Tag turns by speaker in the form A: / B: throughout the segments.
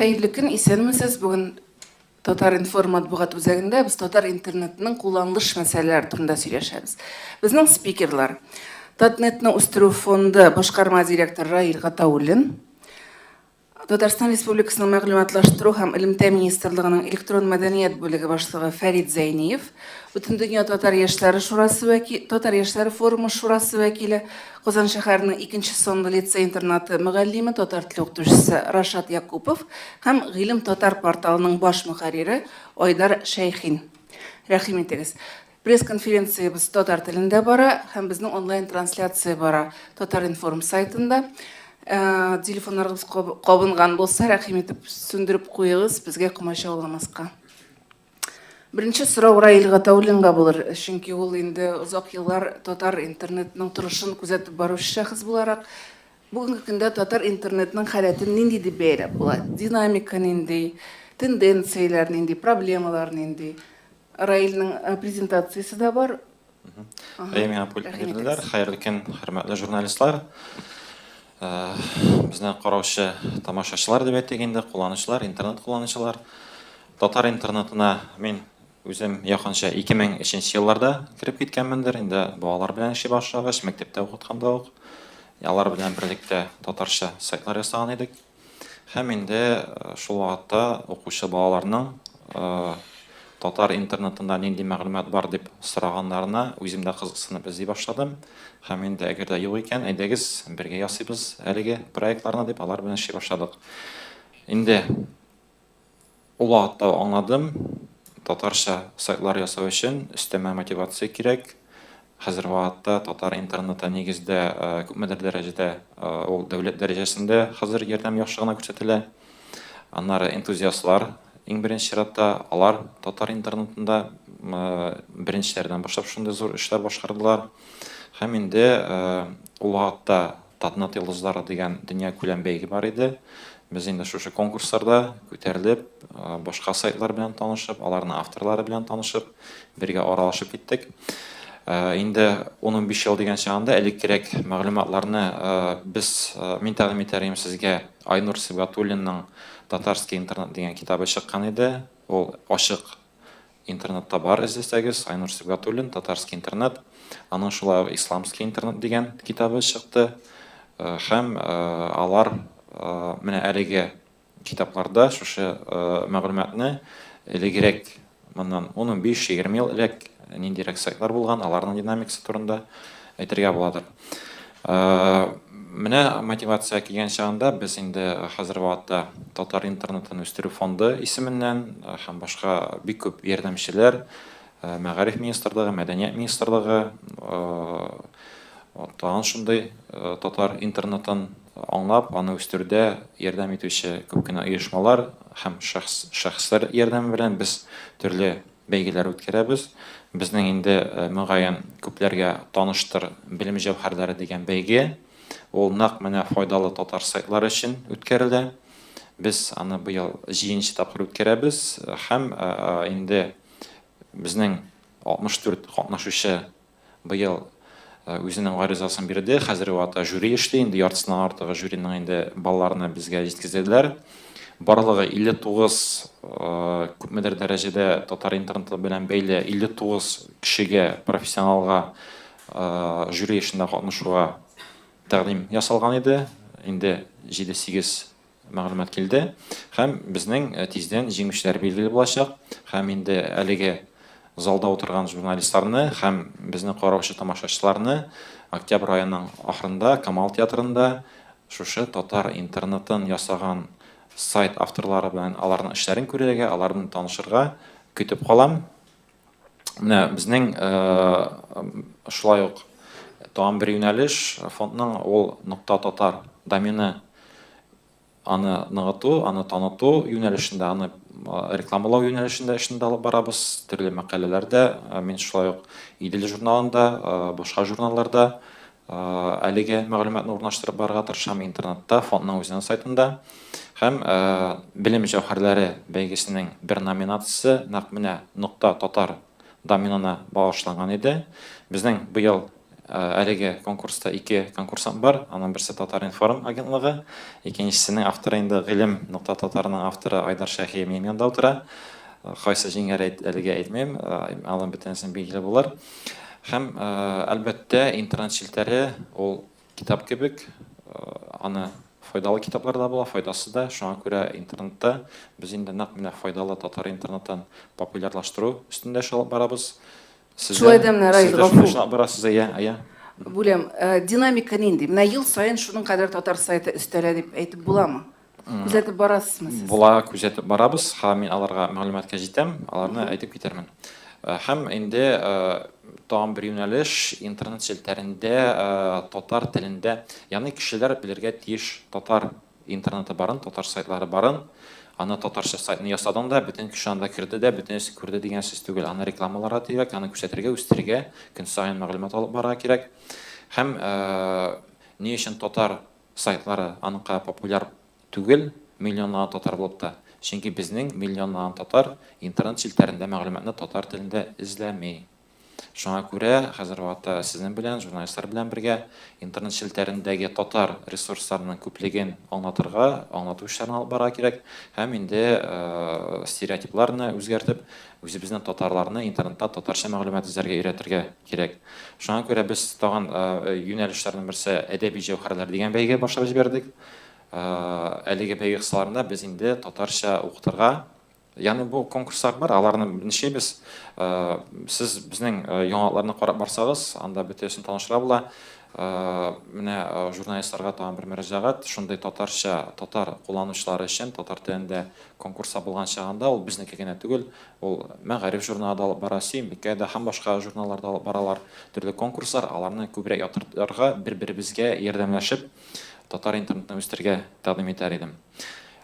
A: Хәерле көн, исәнмесез. Бүген Татар-информ матбугат үзәгендә без татар интернетының кулланылыш мәсьәләләре турында сөйләшәбез. Безнең спикерлар Татнетны үстерү фонды башкарма директоры Раил Гатауллин, Татарстан Республикасының Мәгълүматлаштыру һәм элемтә министрлыгының электрон мәдәният бүлеге башлыгы Фәрит Зәйниев, Бөтендөнья татар яшьләре шурасы вәки, Татар яшьләре форумы шурасы вәкиле, Казан шәһәренең икенче санлы лицей-интернаты мөгаллиме, татар теле укытучысы Рашат Якупов һәм Гыйлем татар порталының баш мөхәррире Айдар Шәйхин. Рәхим итегез. Пресс-конференциябез татар телендә бара һәм безнең онлайн-трансляция бара Татар-информ сайтында. Телефоннарыгыз кабынган булса, рәхим итеп сүндереп куегыз, безгә комачауламаска. Беренче сорау Раил Гатауллинга булыр, чөнки ул инде озак еллар татар интернетының торышын күзәтеп баручы шәхес буларак, бүгенге көндә татар интернетының халәтен нинди дип бәяләп була? Динамика нинди, тенденцияләр нинди, проблемалар нинди? Раилнең презентациясе дә бар.
B: Әйе, миңа пульт бирделәр. Хәерле көн, хөрмәтле журналистлар. Безне караучы тамашачылар дип әйтик инде, кулланучылар, интернет кулланучылар. Татар интернетына мин үзем якынча 2003 елларда кереп киткәнмендер. Инде балалар белән эшли башлагач, мәктәптә укытканда ук алар белән берлектә татарча сайтлар ясаган идек. Һәм инде шул вакытта укучы балаларның татар интернетында нинди мәгълүмат бар дип сораганнарына үзем дә кызыксынып эзли башладым. Һәм инде әгәр дә юк икән, әйдәгез, бергә ясыйбыз әлеге проектларны дип алар белән эшли башладык. Инде Ул вакытта ук аңладым, татарча сайтлар ясау өчен өстәмә мотивация кирәк. Хәзерге вакытта татар интернеты нигездә күпмедер дәрәҗәдә ул дәүләт дәрәҗәсендә хәзер ярдәм яхшы гына күрсәтелә. Аннары энтузиастлар иң беренче чиратта, алар татар интернетында беренчеләрдән башлап шундый зур эшләр башкардылар. Һәм инде ул вакытта Татнет йолдызлары дигән дөньякүләм бәйге бар иде. Без инде шушы конкурсларда күтәрелеп, башка сайтлар белән танышып, аларның авторлары белән танышып, бергә аралашып киттек. Инде 10-15 ел дигән чагында элеккерәк мәгълүматларны без, мин тәкъдим итәр идем сезгә Айнур Сибгатуллинның Татарский интернет дигән китабы чыккан иде. Ул ачык Интернетта бар эзләсәгез, Айнур Сибгатуллин, Татарский интернет. Аның шулай ук Исламский интернет дигән китабы чыкты. Һәм алар менә әлеге китапларда шушы мәгълүматны элегрәк, моннан 10-15-20 ел элек ниндирәк сайтлар булган, аларның динамикасы турында әйтергә буладыр. Менә мотивация килгән чагында без инде хәзерге вакытта Татар интернетын үстерү фонды исеменнән һәм башка бик күп ярдәмчеләр, Мәгариф министрлыгы, Мәдәният министрлыгы, тагын шундый татар интернетын аңлап, аны үстерүдә ярдәм итүче күп кенә оешмалар һәм шәхесләр ярдәме белән без төрле бәйгеләр үткәрәбез. Безнең инде, мөгаен, күпләргә таныштыр Белем җәүһәрләре дигән бәйге. Ул нәкъ менә файдалы татар сайтлары өчен үткәрелә. Без аны быел җиденче тапкыр үткәрәбез һәм инде безнең 64 катнашучы Быел үзенең гаризасын бирде. Хәзерге вакытта жюри эшли. Инде яртысыннан артыгы жюриның инде балларны безгә җиткезделәр. Барлыгы 59 күпмедер дәрәҗәдә татар интернеты белән бәйле 59 кешегә, профессионалга жюри эшендә катнашуга тәкъдим ясалган иде. Инде 7-8 мәгълүмат килде һәм безнең тиздән җиңүчеләр билгеле булачак һәм инде әлеге залда утырган журналистларны һәм безне караучы тамашачыларны октябрь аеның ахырында Камал театрында шушы татар интернетын ясаган сайт авторлары белән аларның эшләрен күрергә, алар белән танышырга көтеп калам. Менә безнең шулай ук тагын бер юнәлеш фондның ул нокта татар домены аны ныгыту, аны таныту юнәлешендә, аны рекламалау юнәлешендә эшне дә алып барабыз. Төрле мәкаләләрдә, мин шулай ук Идел журналында, башка журналларда әлеге мәгълүматны урнаштырып барырга тырышам интернетта, фондның үзенең сайтында. Һәм Белем җәүһәрләре бәйгесенең бер номинациясе нәкъ менә нокта татар доменына багышланган иде. Безнең быел Әлеге конкурста ике конкурсант бар. Аның берсе Татар-информ агентлыгы, икенчесенең авторы инде Гыйлем нокта татарның авторы Айдар Шәһиев минем янда утыра. Кайсы җиңәр әйт, әлегә әйтмим, алың бөтенесен билгеле булыр. Һәм, әлбәттә, интернет челтәре ул китап кебек, аны файдалы китаплар да була, файдасы да. Шуңа күрә интернетта без инде нәкъ менә файдалы татар интернетын популярлаштыру өстендә эш алып барабыз. Сез
A: Шулай да менә, Раил,
B: сез дә
A: гафу.
B: шундый эшне алып барасыз, әйе, әйе.
A: Бүләм, динамика нинди? Менә ел саен шуның кадәр татар сайты өстәлә дип әйтеп буламы? Күзәтеп барасызмы сез?
B: Була, күзәтеп барабыз. Һәм мин аларга мәгълүматка җитәм, аларны әйтеп китермен. Һәм инде тагын бер юнәлеш интернет челтәрендә татар телендә, ягъни кешеләр белергә тиеш татар интернеты барын, татар сайтлары барын. Аны татарча сайтны ясадың да, бөтен кеше анда керде дә, бөтенесе күрде дигән сүз түгел. Аны рекламаларга кирәк, аны күрсәтергә, үстерергә, көн саен мәгълүмат алып барырга кирәк. Һәм ни өчен татар сайтлары аныкы популяр түгел, миллионлаган татар булып та? Чөнки безнең миллионлаган татар интернет челтәрендә мәгълүматны татар телендә эзләми. Шуңа күрә хәзерге вакытта сезнең белән, журналистлар белән бергә интернет челтәрендәге татар ресурсларының күплеген аңлатырга, аңлату эшләрен алып барырга кирәк һәм инде стереотипларны үзгәртеп, үзебезнең татарларны интернетта татарча мәгълүмат эзләргә өйрәтергә кирәк. Шуңа күрә без тагын юнәлешләрнең берсе Әдәби җәүһәрләр дигән бәйге башлап җибәрдек. Әлеге бәйге кысаларында без инде татарча укытырга. Ягъни бу конкурслар бар, аларны нишлибез? Сез безнең яңалыкларны карап барсагыз, анда бөтенесен танышырга була. Менә журналистларга тагын бер мөрәҗәгать, шундый татарча, татар кулланучылары өчен татар телендә конкурслар булган чагында, ул безнеке генә түгел, ул Мәгариф журналы да алып бара, Сөембикә дә һәм башка журналлар да алып баралар. Төрле конкурслар, аларны күбрәк ятыртырга, бер-беребезгә ярдәмләшеп, татар интернетын үстерергә тәкъдим итәр идем.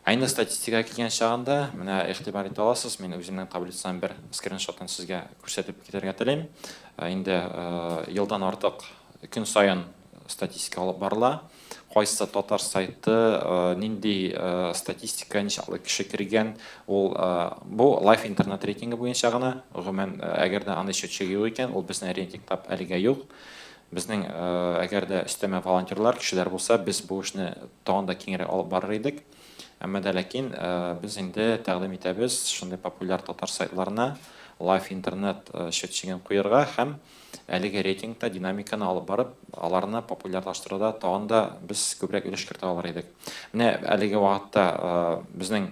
B: Ә инде статистикага килгән чагында, менә игътибар итә аласыз, мин үземнең таблицадан бер скриншотын сезгә күрсәтеп китәргә телим. Инде елдан артык көн саен статистика алып барыла. Кайсы татар сайты, нинди статистика, ничаклы кеше кергән, ул бу Live интернет рейтингы буенча гына. Гомумән, әгәр дә андый счетчик юк икән, ул безнең рейтингта әлегә юк. Безнең әгәр дә өстәмә волонтерлар, кешеләр булса, без бу эшне тагын да киңрәк алып барыр идек. Әмма дә ләкин без инде тәкъдим итәбез шундый популяр татар сайтларына Live интернет счетчигын куерга һәм әлеге рейтингта динамиканы алып барып, аларны популярлаштыруда тагын да без күбрәк өлеш кертә алыр идек. Менә әлеге вакытта безнең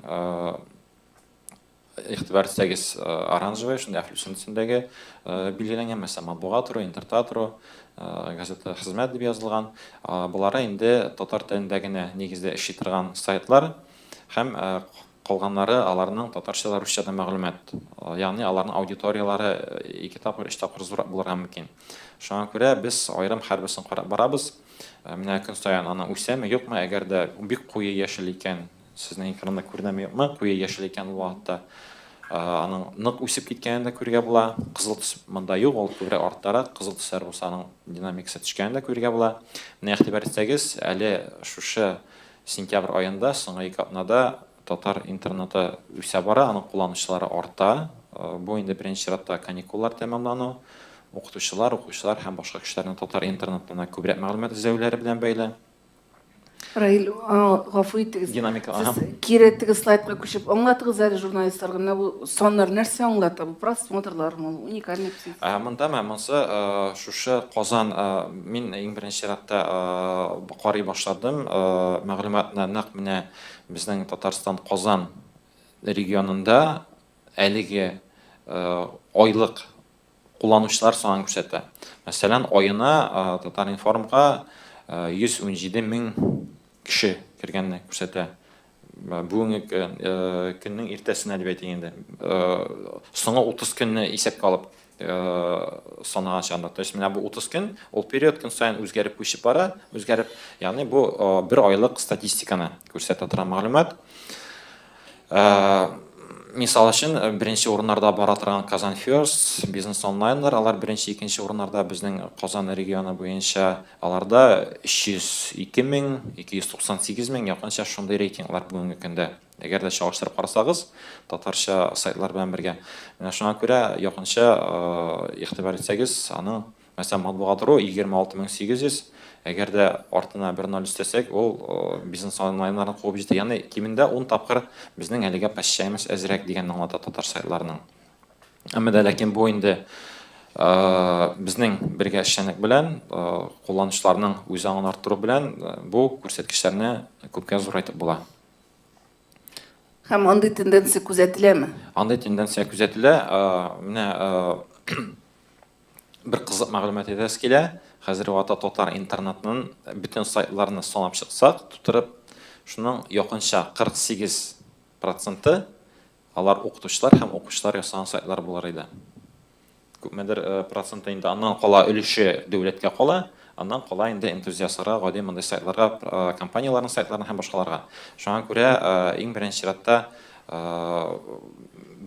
B: Игътибар итсәгез, оранжевый, шундый әфлисун төсендәге билгеләнгән, мәсәлән, Матбугат.ру, Интертат.ру, газета Хезмәт дип язылган. Болары инде татар телендә генә нигездә эшли торган сайтлар һәм калганнары аларның татарча да, русча да мәгълүмат. Ягъни аларның аудиторияләре ике тапкыр, өч тапкыр зуррак булырга мөмкин. Шуңа күрә без аерым һәрберсен карап барабыз. Менә көн саен аның үсәме, юкмы, әгәр дә бик куе яшел икән, Сезнең экранда күренәме юкмы, куе яшел икән ул вакытта. Аның нык үсеп киткәнен дә күрергә була. Кызыл төс монда юк, ул күбрәк арттарак. Кызыл төсләр булса, аның динамикасы төшкәнен дә күрергә була. Менә игътибар итсәгез, әле шушы сентябрь аенда, соңгы ике атнада татар интернеты үсә бара, аның кулланучылары арта. Бу инде беренче чиратта каникуллар тәмамлану, укытучылар, укучылар һәм башка кешеләрнең татар интернетына күбрәк мәгълүмат эзләүләре белән бәйле.
A: Раил, гафу итегез.
B: Динамика, ага.
A: Сез кире теге слайдка күчеп аңлатыгыз әле журналистларга, менә бу саннар нәрсә аңлата? Бу просмотрлармы ул, уникальный птиц?
B: Монда менә монысы шушы Казан, мин иң беренче чиратта карый башладым мәгълүматны нәкъ менә безнең Татарстан Казан регионында әлеге айлык кулланучылар санын күрсәтә. Мәсәлән, аена Татар-информга 117 мең кеше кергәнне күрсәтә. Бүгенге көннең иртәсенә дип әйтик инде. Соңгы 30 көнне исәпкә алып санаган чагында. То есть менә бу 30 көн, ул период көн саен үзгәреп күчеп бара, үзгәреп, ягъни бу бер айлык статистиканы күрсәтә торган мәгълүмат. Мисал өчен, беренче урыннарда бара торган Казан First, Бизнес Онлайннар, алар беренче, икенче урыннарда безнең Казан регионы буенча аларда 302 мең, 298 мең якынча шундый рейтинглар бүгенге көндә. Әгәр дә чагыштырып карасагыз, татарча сайтлар белән бергә. Менә шуңа күрә якынча игътибар итсәгез, аның Мәсәлән, Матбугат.ру 26800, әгәр дә артына бер ноль өстәсәк, ул бизнес онлайннарны куып җитә. Ягъни кимендә 10 тапкыр безнең әлегә посещаемость әзрәк дигәнне аңлата татар сайтларының. Әмма дә ләкин бу инде безнең бергә эшчәнлек белән, кулланучыларның үз аңын арттыру белән бу күрсәткечләрне күпкә зурайтып була.
A: Һәм андый тенденция күзәтеләме?
B: Андый тенденция күзәтелә. Менә бер кызык мәгълүмат әйтәсе килә. Хәзерге вакытта татар интернетының бөтен сайтларны санап чыксак, тутырып, шуның якынча 48 проценты алар укытучылар һәм укучылар ясаган сайтлар булыр иде. Күпмедер проценты инде аннан кала өлеше дәүләткә кала, аннан кала инде энтузиастларга, гади мондый сайтларга, компанияләрнең сайтларына һәм башкаларга. Шуңа күрә иң беренче чиратта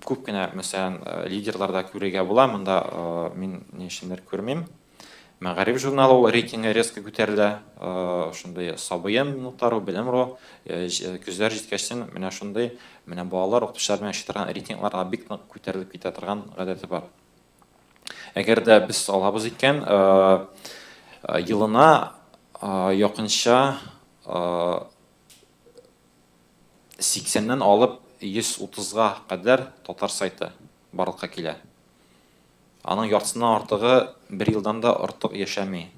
B: күп кенә, мәсәлән, лидерларда күрергә була, монда мин ни өчендер күрмим. Мәгариф журналы ул рейтингы резко күтәрелә. Шундый Сабыем нокта ру, Белем ру, көзләр җиткәчтен менә шундый менә балалар, укытучылар белән эшли торган рейтингларга бик нык күтәрелеп китә торган гадәте бар. Әгәр дә без алабыз икән, елына якынча 80-нән алып 130-га кадәр татар сайты барлыкка килә. Аның яртысыннан артыгы бер елдан да артык яшәми.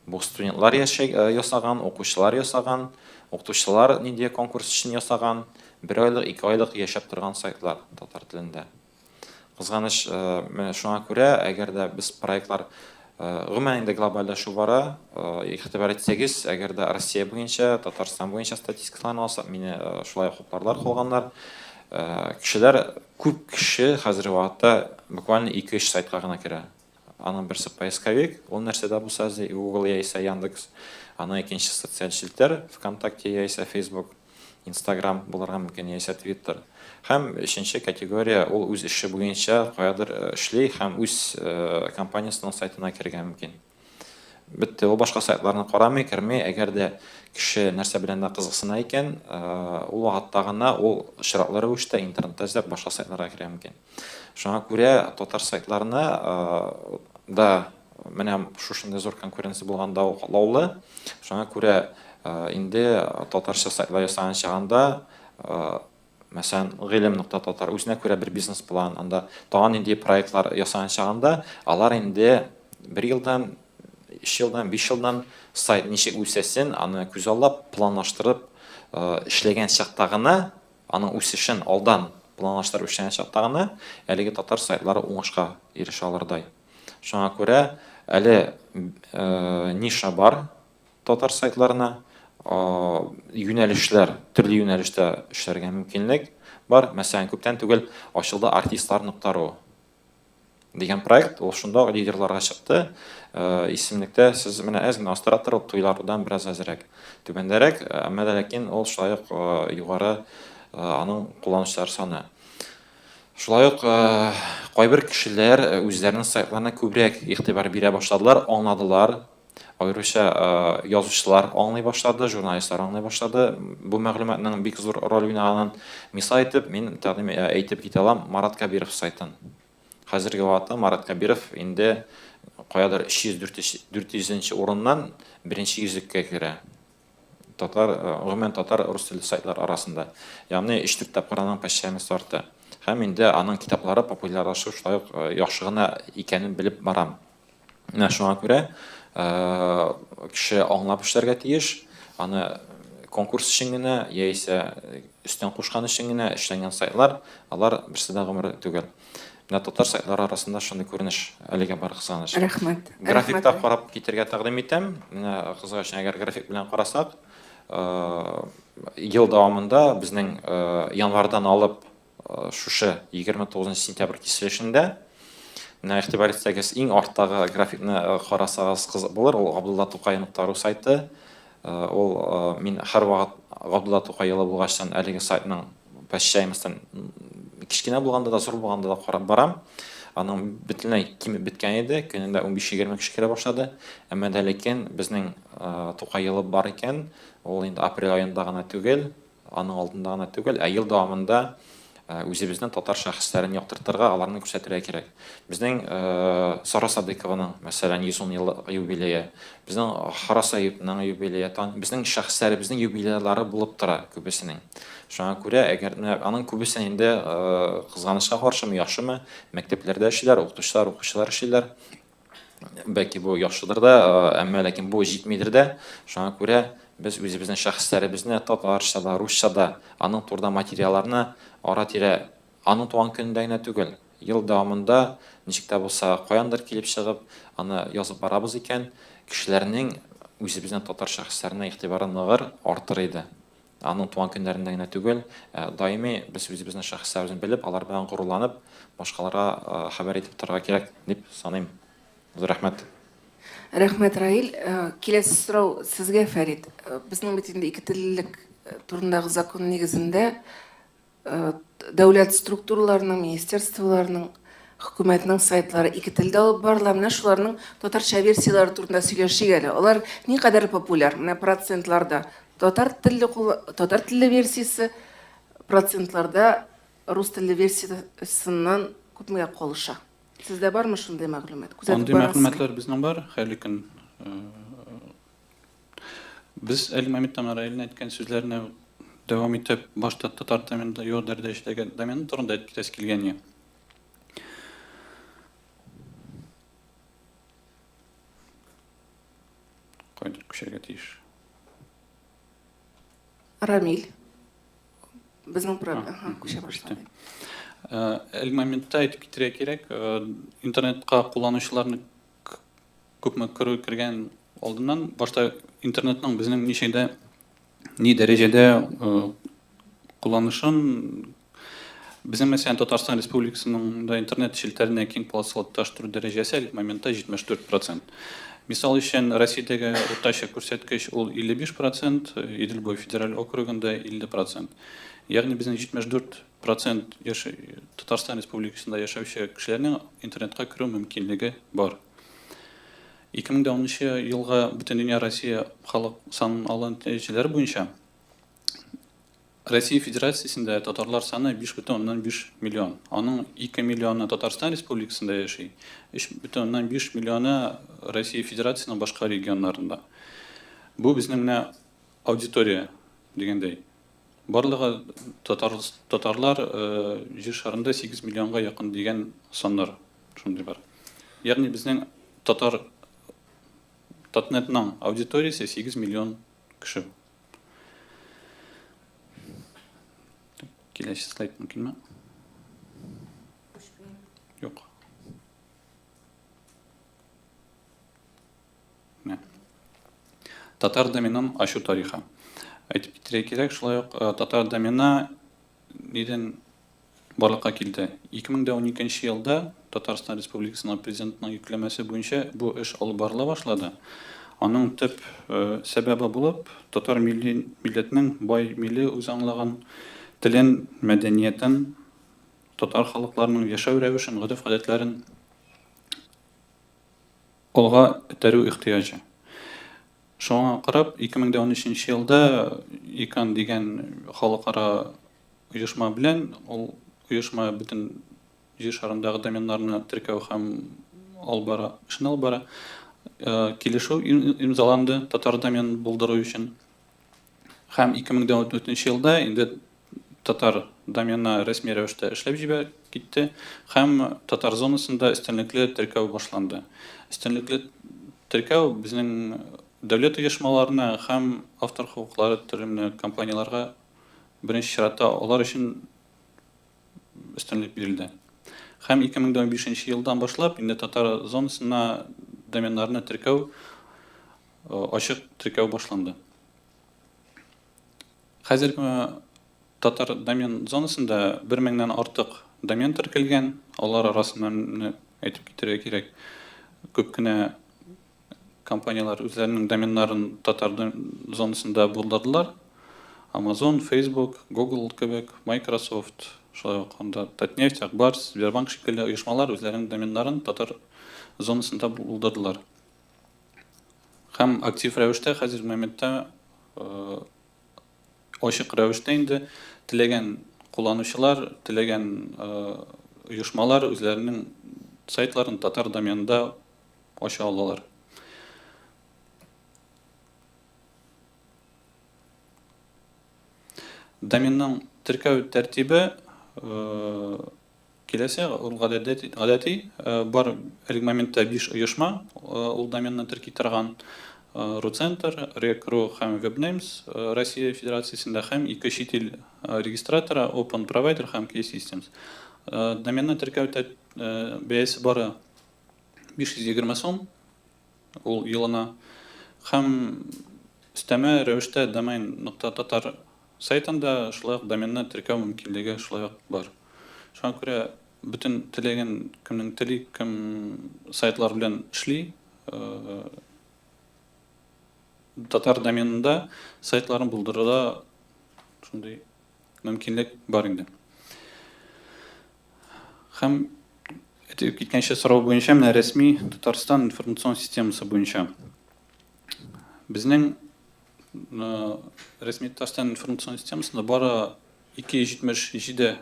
B: Бу студентлар ясаган, укучылар ясаган, укытучылар нинди конкурс өчен ясаган, бер айлык, ике айлык яшәп торган сайтлар татар телендә. Кызганыч, менә шуңа күрә, әгәр дә без проектлар гомумән инде глобальләшү бара, игътибар итсәгез, әгәр дә Россия буенча, Татарстан буенча статистикаларны алсак, мине шулай хупларлар калганнар. Кешеләр Күп кеше хәзерге вакытта буквально ике-өч сайтка гына керә. Аның берсе поисковик, ул нәрсә дә булса эзли, Google яисә Яндекс. Аның икенче социаль челтәр, ВКонтакте яисә Facebook, Instagram булырга мөмкин яисә Twitter. Һәм өченче категория, ул үз эше буенча каядыр эшли һәм үз компаниясенең сайтына керергә мөмкин. Бетте, ул башка сайтларны карамый, керми. Әгәр дә кеше нәрсә белән дә кызыксына икән, ул вакытта гына ул очраклы рәвештә интернетта эзләп башка сайтларга керә мөмкин. Шуңа күрә татар сайтларына да менә шушындый зур конкуренция булганда ул катлаулы. Шуңа күрә инде татарча сайтлар ясаган чагында Мәсәлән, Гыйлем нокта татар үзенә күрә бер бизнес-план, анда тагын нинди проектлар ясаган чагында, алар инде бер елдан, өч елдан, биш елдан сайт ничек үсәсен, аны күзаллап, планлаштырып эшләгән чакта гына, аның үсешен алдан планлаштырып эшләгән чакта гына әлеге татар сайтлары уңышка ирешә алырдай. Шуңа күрә әле ниша бар Татар сайтларына юнәлешләр, төрле юнәлештә эшләргә мөмкинлек бар. Мәсәлән, күптән түгел ачылды артистлар нокта ру дигән проект, ул шунда ук лидерларга чыкты. Исемлектә сез менә әз генә астарак торып, туйлардан бераз әзрәк түбәндәрәк, әмма дә ләкин ул шулай ук югары аның кулланучылар саны. Шулай ук кайбер кешеләр үзләренең сайтларына күбрәк игътибар бирә башладылар, аңладылар. Аеруча язучылар аңлый башлады, журналистлар аңлый башлады. Бу мәгълүматның бик зур роль уйнаганын мисал итеп мин тәкъдим әйтеп китә алам Марат Кәбиров сайтын. Хәзерге вакытта Марат Кәбиров инде каядыр 300-400 урыннан беренче йөзлеккә керә. Татар, гомумән татар рус телле сайтлар арасында. Ягъни өч-дүрт тапкыр аның посещаемость арты. Һәм инде аның китаплары популярлашу шулай ук яхшы гына икәнен белеп барам. Менә шуңа күрә кеше аңлап эшләргә тиеш. Аны конкурс өчен генә яисә өстән кушкан өчен генә эшләнгән сайтлар, алар берсе дә гомерлек түгел. Менә татар сайтлары арасында шундый күренеш әлегә бар, кызганыч.
A: Рәхмәт.
B: Графикта карап китергә тәкъдим итәм. Менә кызык өчен, әгәр график белән карасак, ел дәвамында безнең январьдан алып шушы 29 сентябрь киселешендә, менә игътибар итсәгез, иң арттагы графикны карасагыз кызык булыр, ул Габдулла Тукай нокта ру сайты. Ул мин һәрвакыт Габдулла Тукай елы булгачтан әлеге сайтның посещаемостен кечкенә булганда да, зур булганда да карап барам. Аның бөтенләй кимеп беткән иде, көнендә 15-20 кеше керә башлады. Әмма дә ләкин безнең Тукай елы бар икән, ул инде апрель аенда гына түгел, аның алдында гына түгел, ә ел дәвамында Үзебезнең татар шәхесләрен яктыртырга, аларны күрсәтергә кирәк. Безнең Сара Садыйкованың, мәсәлән, 110 еллык юбилее, безнең Харас Әюпның юбилее, безнең шәхесләребезнең юбилейлары булып тора күбесенең. Шуңа күрә, әгәр менә аның күбесен инде кызганычка каршымы, яхшымы, мәктәпләрдә эшлиләр, укытучылар, укучылар эшлиләр. Бәлки бу яхшыдыр да, әмма ләкин бу җитмидер дә. Шуңа күрә без үзебезнең шәхесләребезне татарча да, русча да, аның турында материалларны ара-тирә аның туган көнендә генә түгел, ел дәвамында ничек тә булса каяндыр килеп чыгып, аны язып барабыз икән, кешеләрнең үзебезнең татар шәхесләренә игътибары ныгыр, артыр иде. Аның туган көннәрендә генә түгел, ә даими без үзебезнең шәхесләребезне белеп, алар белән горурланып, башкаларга хәбәр итеп торырга кирәк, дип саныйм. Зур рәхмәт.
A: Рәхмәт, Раил. Киләсе сорау сезгә, Фәрит. Безнең бит инде икетеллелек турындагы закон нигезендә Дәүләт структураларының, министерстволарның, хөкүмәтнең сайтлары ике телдә алып барыла. Менә шуларның татарча версияләре турында сөйләшик әле. Алар никадәр популяр? Менә процентларда татар телле татар телле версиясе процентларда рус телле версиясеннән күпмегә калыша? Сездә бармы шундый мәгълүмат?
C: Күзәтеп Андый мәгълүматлар безнең бар. Хәерле көн. Без әле Мамед Тамараилның әйткән сүзләренә дәвам итеп, башта татар доменында югары дәрәҗәдәге домен турында әйтеп китәсе килгән иде. Кайдыр күчәргә тиеш.
A: Рамиль. Безнең проблема күчә башлады.
C: Әлеге моментта әйтеп китәргә кирәк, интернетка кулланучыларны күпме керү кергән алдыннан башта интернетның безнең ничәдә ни дәрәҗәдә кулланышын безнең мәсәлән Татарстан Республикасының да интернет челтәренә киң полосалы тоташтыру дәрәҗәсе әлеге моментта 74%. Мисал өчен, Россиядәге уртача күрсәткеч ул 55%, Идел буе федераль округында 50%. Ягъни безнең 74 процент яши, Татарстан Республикасында яшәүче кешеләрнең интернетка керү мөмкинлеге бар. 2010 елгы Бөтендөнья Россия халык санын алу нәтиҗәләре буенча Россия Федерациясендә татарлар саны 5,5 миллион. Аның 2 миллионы Татарстан Республикасында яши, 3,5 миллионы Россия Федерациясенең башка регионнарында. Бу безнең менә аудитория дигәндәй. Барлыгы татар, татарлар җир шарында 8 миллионга якын дигән саннар шундый бар. Ягъни безнең татар Татнетның аудиториясе 8 миллион кеше. Киләсе слайд мөмкинме? Юк. Менә. Татар доменын ачу тарихы. Әйтеп китерергә кирәк, шулай ук э, татар домены нидән барлыкка килде? 2012 елда Татарстан Республикасының президентының йөкләмәсе буенча бу эш алып барыла башлады. Аның төп э, сәбәбе булып татар милли милләтнең бай милли үзаңлыгын, телен, мәдәниятен, татар халыкларының яшәү рәвешен, гореф-гадәтләрен Алга этәрү ихтыяҗы. Шуңа карап, 2013 елда ИКАН дигән халыкара оешма белән, ул оешма бөтен Җир шарындагы доменнарны теркәү һәм алып бара, эшен алып бара, килешү имзаланды татар доменын булдыру өчен. Һәм 2014 елда инде татар домены рәсми рәвештә эшләп җибәр китте һәм татар зонасында өстенлекле теркәү башланды. Өстенлекле теркәү безнең дәүләт оешмаларына һәм автор хокуклары төрле компанияләргә беренче чиратта алар өчен өстенлек бирелде. Һәм 2015 елдан башлап инде татар зонасына доменнарны теркәү ачык теркәү башланды. Хәзерге татар домен зонасында бер меңнән артык домен теркәлгән. Алар арасыннан әйтеп китәргә кирәк, күп кенә компанияләр үзләренең доменнарын татар зонасында булдырдылар. Amazon, Facebook, Google кебек, Microsoft, шулай ук анда Татнефть, Акбарс, Сбербанк шикелле оешмалар үзләренең доменнарын татар зонасында булдырдылар. Һәм актив рәвештә хәзерге моментта ачык рәвештә инде теләгән кулланучылар, теләгән оешмалар үзләренең сайтларын татар доменында ача алалар. Доменның теркәү тәртибе киләсе, ул гадәти, гадәти бар әлеге моментта 5 оешма ул доменны терки торган Руцентр, Рекру һәм Webnames Россия Федерациясендә һәм ике чит ил регистраторы Open Provider һәм K-Systems. Доменны теркәү бәясе бары 520 сум. Ул елына һәм өстәмә рәвештә домен нокта татар сайтында шулай ук доменны теркәү мөмкинлеге шулай ук бар. Шуңа күрә бөтен теләгән кемнең тели, кем сайтлар белән эшли, татар доменында сайтларын булдыруда шундый мөмкинлек бар инде. Һәм әйтеп киткәнчә сорау буенча менә рәсми Татарстан информацион системасы буенча безнең рәсми Татарстан информацион системасында бары 277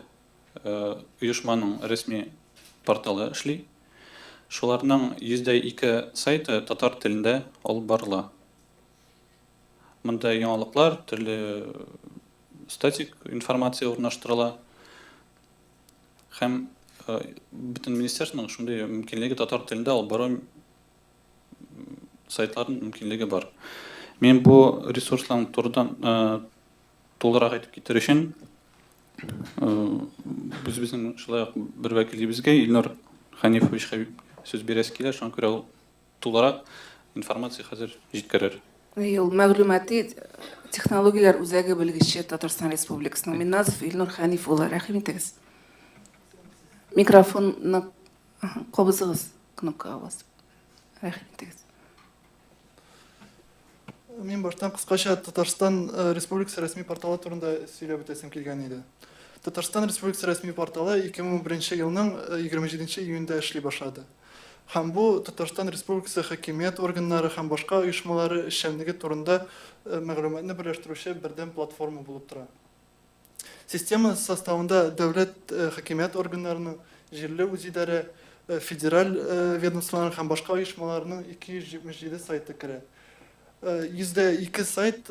C: оешманың рәсми порталы эшли. Шуларның 102 сайты татар телендә алып барыла. Монда яңалыклар, төрле статик информация урнаштырыла. Һәм бөтен министерствоның шундый мөмкинлеге татар телендә алып бару сайтларының мөмкинлеге бар. Мин бу ресурсларны турыдан тулырак әйтеп китер өчен үзебезнең шулай ук бер вәкилебезгә Илнур Хәнифовичка сүз бирәсе килә, шуңа күрә ул Тулырак информация хәзер җиткерер.
A: Ул мәгълүмати технологияләр үзәге белгече Татарстан Республикасының Минназов Илнур Хәниф улы. Рәхим итегез. Микрофонны кабызыгыз кнопкага басып. Рәхим итегез.
D: Мин баштан кыскача Татарстан э, Республикасы рәсми порталы турында сөйләп үтәсем килгән иде. Татарстан Республикасы рәсми порталы 2011 елның 27 э, июньдә эшли башлады. Һәм бу Татарстан Республикасы хакимият органнары һәм башка оешмалары эшчәнлеге турында мәгълүматны берләштерүче бердәм платформа булып тора. Система составында дәүләт хакимият органнарының, җирле үзидарә, федераль ведомстволарның һәм башка оешмаларның 277 сайты керә. 102 сайт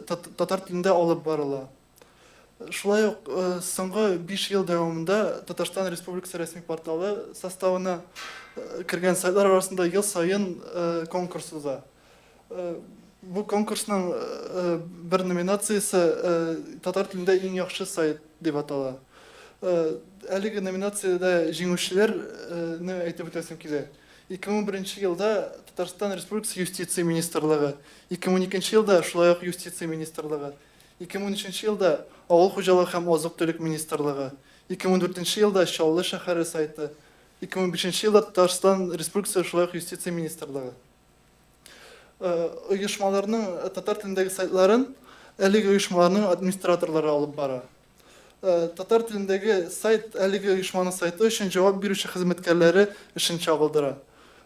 D: татар телендә алып барыла. Шулай ук соңгы 5 ел дәвамында Татарстан Республикасы рәсми порталы составына кергән сайтлар арасында ел саен конкурс уза. Бу конкурсның бер номинациясе татар телендә иң яхшы сайт дип атала. Әлеге номинациядә җиңүчеләрне әйтеп үтәсем килә. 2011 елда Татарстан Республикасы Юстиция министрлыгы, 2012 елда шулай ук Юстиция министрлыгы, 2013 елда Авыл хуҗалыгы һәм азык-төлек министрлыгы, 2014 елда Чаллы шәһәре сайты, 2005 елда Татарстан Республикасы шулай ук Юстиция министрлыгы. Оешмаларның татар телендәге сайтларын әлеге оешмаларның администраторлары алып бара. Татар телендәге сайт әлеге оешманың сайты өчен җавап бирүче хезмәткәрләре эшен чагылдыра.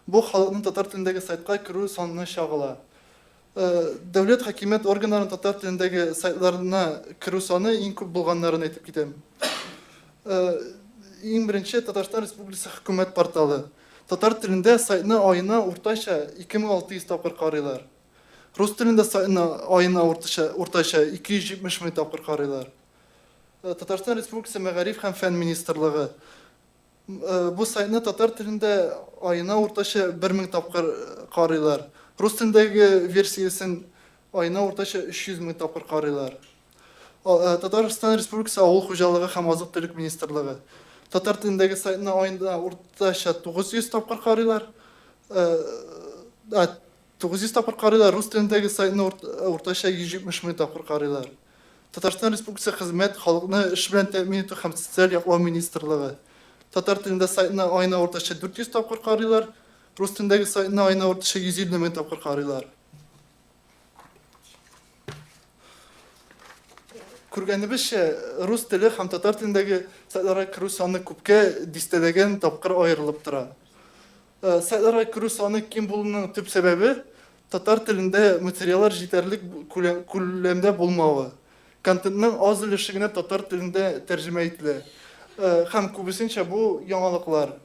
D: Бу халыкның татар телендәге сайтка керү санына чагыла. Дәүләт хакимият органнарының татар телендәге сайтларына керү саны иң күп булганнарын әйтеп китәм. Иң беренче Татарстан Республикасы хөкүмәт порталы. Татар телендә сайтны аена уртача 2600 тапкыр карыйлар. Рус телендә сайтны аена уртача, уртача 270 мең тапкыр карыйлар. Татарстан Республикасы Мәгариф һәм фән министрлыгы Бу сайтны татар телендә аена уртача 1000 тапкыр карыйлар. Рус телендәге версиясен аена уртача 300 мең тапкыр карыйлар. Татарстан Республикасы Авыл хуҗалыгы һәм азык-төлек министрлыгы. Татар телендәге сайтны аена уртача 900 тапкыр карыйлар. 900 тапкыр карыйлар, рус телендәге сайтны уртача 170 мең тапкыр карыйлар. Татарстан Республикасы Хезмәт, халыкны эш белән тәэмин итү һәм социаль яклау министрлыгы. Татар телендә сайтны аена уртача 400 тапкыр карыйлар, рус телендәге сайтны аена уртача 150 мең тапкыр карыйлар. Күргәнебезчә, рус теле һәм татар телендәге сайтларга керү саны күпкә дистәләгән тапкыр аерылып тора. Сайтларга керү саны ким булуның төп сәбәбе, татар телендә материаллар җитәрлек күләмдә булмавы. контентның аз өлеше генә татар телендә тәрҗемә ителә. Һәм күбесенчә бу яңалыклар.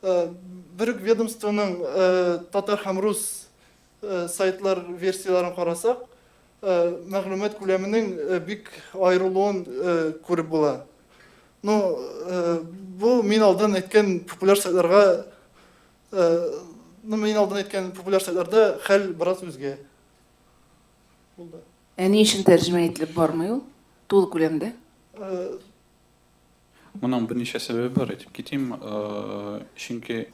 D: Бер үк ведомствоның татар һәм рус сайтлар версияләрен карасак, мәгълүмат күләменең бик аерылуын күреп була. Ну, бу мин алдан әйткән популяр сайтларга, ну, мин алдан әйткән популяр сайтларда хәл бераз үзгә
A: булды. Ә ни өчен тәрҗемә ителеп бармый ул тулы күләмдә?
C: Моның берничә сәбәбе бар, әйтеп китим. Чөнки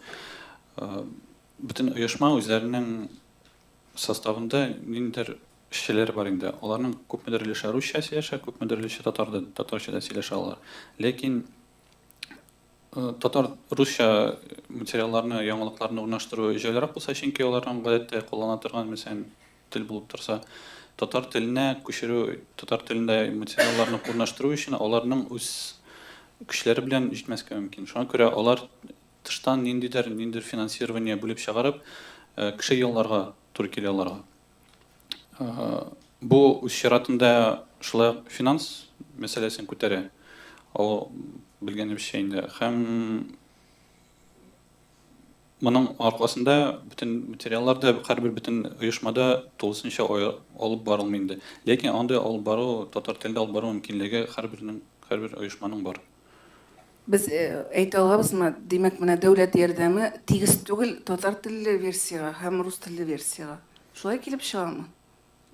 C: бөтен оешма үзләренең составында ниндидер эшчеләр бар инде. Аларның күпмедер өлеше русча сөйләшә, күпмедер өлеше татар да, татарча да сөйләшә алар. Ләкин татар русча материалларны, яңалыкларны урнаштыру җайлырак булса, чөнки аларның гадәттә куллана торган, мәсәлән, тел булып торса, татар теленә күчерү, татар телендә материалларны урнаштыру өчен аларның үз көчләре белән җитмәскә мөмкин. Шуңа күрә алар тыштан ниндидер, ниндидер финансирование бүлеп чыгарып, кеше ялларга туры килә аларга. Бу үз чиратында шулай ук финанс мәсьәләсен күтәрә. Ул белгәнебезчә инде. Һәм Моның аркасында бөтен материаллар да һәрбер бөтен оешмада тулысынча алып барылмый инде. Ләкин андый алып бару, татар телендә алып бару мөмкинлеге һәрбернең, һәрбер оешманың бар.
A: Без әйтә алабызмы, димәк, менә дәүләт ярдәме тигез түгел татар телле версиягә һәм рус телле версиягә. Шулай килеп чыгамы?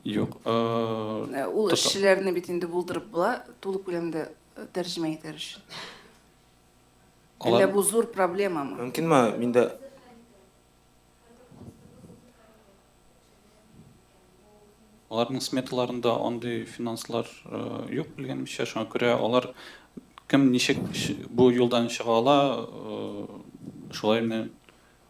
C: Юк.
A: Ул эшчеләрне бит инде булдырып була, тулы күләмдә тәрҗемә итәр өчен. Әллә бу зур проблемамы?
E: Мөмкинме, мин дә
C: Аларның сметаларында андый финанслар юк, белгәнемчә, шуңа күрә алар кем ничек бу юлдан чыга ала, шулай менә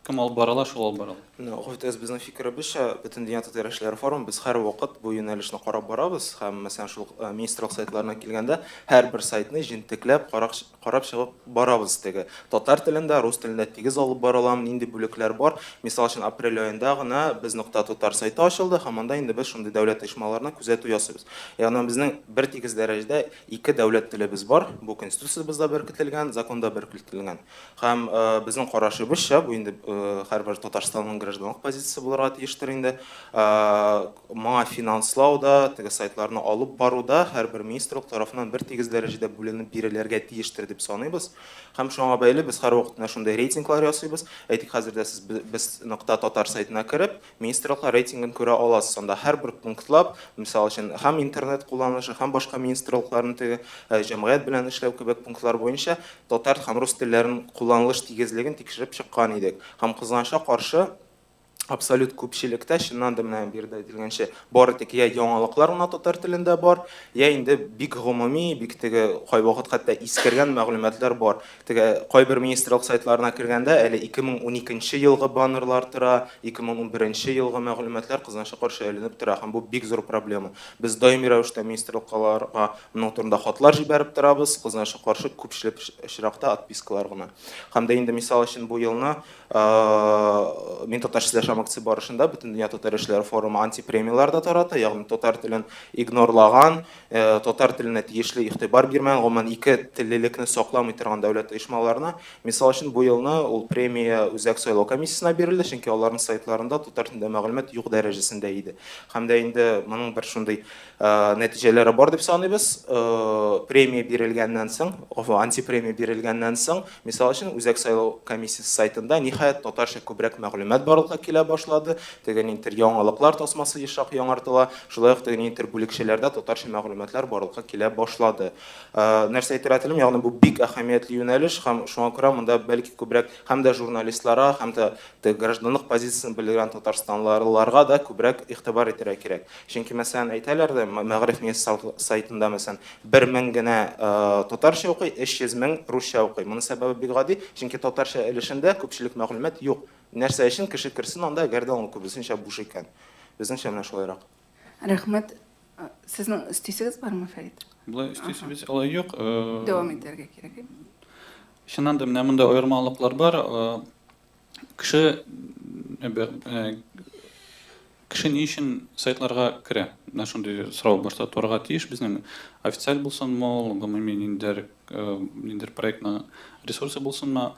C: Кем алып бара ала, шул алып бара ала.
E: Менә, гафу итегез, безнең фикеребезчә, Бөтендөнья татар яшьләре форумы, без һәрвакыт бу юнәлешне карап барабыз һәм, мәсәлән, шул ук министрлык сайтларына килгәндә, һәрбер сайтны җентекләп карак, карап чыгып барабыз. Теге татар телендә, рус телендә тигез алып барыламы, нинди бүлекләр бар. Мисал өчен, апрель аенда гына без нокта татар сайты ачылды һәм анда инде без шундый дәүләт оешмаларына күзәтү ясыйбыз. Ягъни безнең бер тигез дәрәҗәдә ике дәүләт телебез бар. Бу Конституциябездә беркетелгән, законда беркетелгән. Һәм безнең карашыбызча, бу инде һәрбер Татарстанның гражданлык позициясе булырга тиештер инде. Моңа финанслау да, теге сайтларны алып бару да һәрбер министрлык тарафыннан бер тигез дәрәҗәдә бүленеп бирелергә тиештер дип саныйбыз. Һәм шуңа бәйле без һәрвакыт менә шундый рейтинглар ясыйбыз. Әйтик, хәзер дә сез без нокта татар сайтына кереп, Министрлыклар рейтингын күрә аласыз. Анда һәрбер пунктлап, мисал өчен, һәм интернет кулланышы, һәм башка министрлыкларның теге җәмгыять белән эшләү кебек пунктлар буенча татар һәм рус телләрен кулланылыш тигезлеген тикшереп чыккан идек. Һәм кызганычка каршы, абсолют күпчелектә, чыннан да менә биредә әйтелгәнчә, бары тик я яңалыклар гына татар телендә бар, я инде бик гомуми, бик теге кайвакыт хәтта искергән мәгълүматлар бар. Теге кайбер министрлык сайтларына кергәндә әле 2012 нче елгы баннерлар тора, 2011 нче елгы мәгълүматлар кызганычка каршы эленеп тора һәм бу бик зур проблема. Без даими рәвештә министрлыкларга моның турында хатлар җибәреп торабыз, кызганычка каршы күпчелек очракта отпискалар гына. Һәм дә инде мисал өчен бу елны Мин татарча сөйләшәм акция барышында Бөтендөнья татар яшьләре форумы антипремияләр дә тарата, ягъни татар телен игнорлаган, татар теленә тиешле игътибар бирмәгән, гомумән, ике теллелекне сакламый торган дәүләт оешмаларына. Мисал өчен, бу елны ул премия Үзәк сайлау комиссиясенә бирелде, чөнки аларның сайтларында татар телендә мәгълүмат юк дәрәҗәсендә иде. Һәм дә инде моның бер шундый нәтиҗәләре бар дип саныйбыз. Премия бирелгәннән соң, гафу, антипремия бирелгәннән соң, мисал өчен, Үзәк сайлау комиссиясе сайтында, ниһаять, татарча күбрәк мәгълүмат барлыкка килә башлады. Теге ниндидер яңалыклар тасмасы ешрак яңартыла. Шулай ук теге ниндидер бүлекчәләрдә татарча мәгълүматлар барлыкка килә башлады. Нәрсә әйтергә телим, ягъни бу бик әһәмиятле юнәлеш һәм шуңа күрә монда бәлки күбрәк һәм дә журналистларга, һәм дә теге гражданлык позициясен белдергән татарстанлыларга да күбрәк игътибар итәргә кирәк. Чөнки, мәсәлән, әйтәләр дә, Мәгариф министрлыгы сайтында, мәсәлән, 1000 генә татарча укый, 300 мең русча укый. Моның сәбәбе бик гади, чөнки татарча өлешендә күпчелек мәгълүмат юк. Нәрсә өчен кеше керсен анда, әгәр дә ул күбесенчә буш икән? Безнеңчә менә шулайрак.
A: Рәхмәт. Сезнең өстисегез бармы, Фәрит?
C: Болай өстисебез алай юк.
A: Дәвам итәргә кирәк.
C: Чыннан да менә монда аермалыклар бар. Кеше Кеше ни өчен сайтларга керә? Менә шундый сорау башта туарга тиеш безнең. Официаль булсынмы ул, гомуми ниндидер, ниндидер проектның ресурсы булсынмы,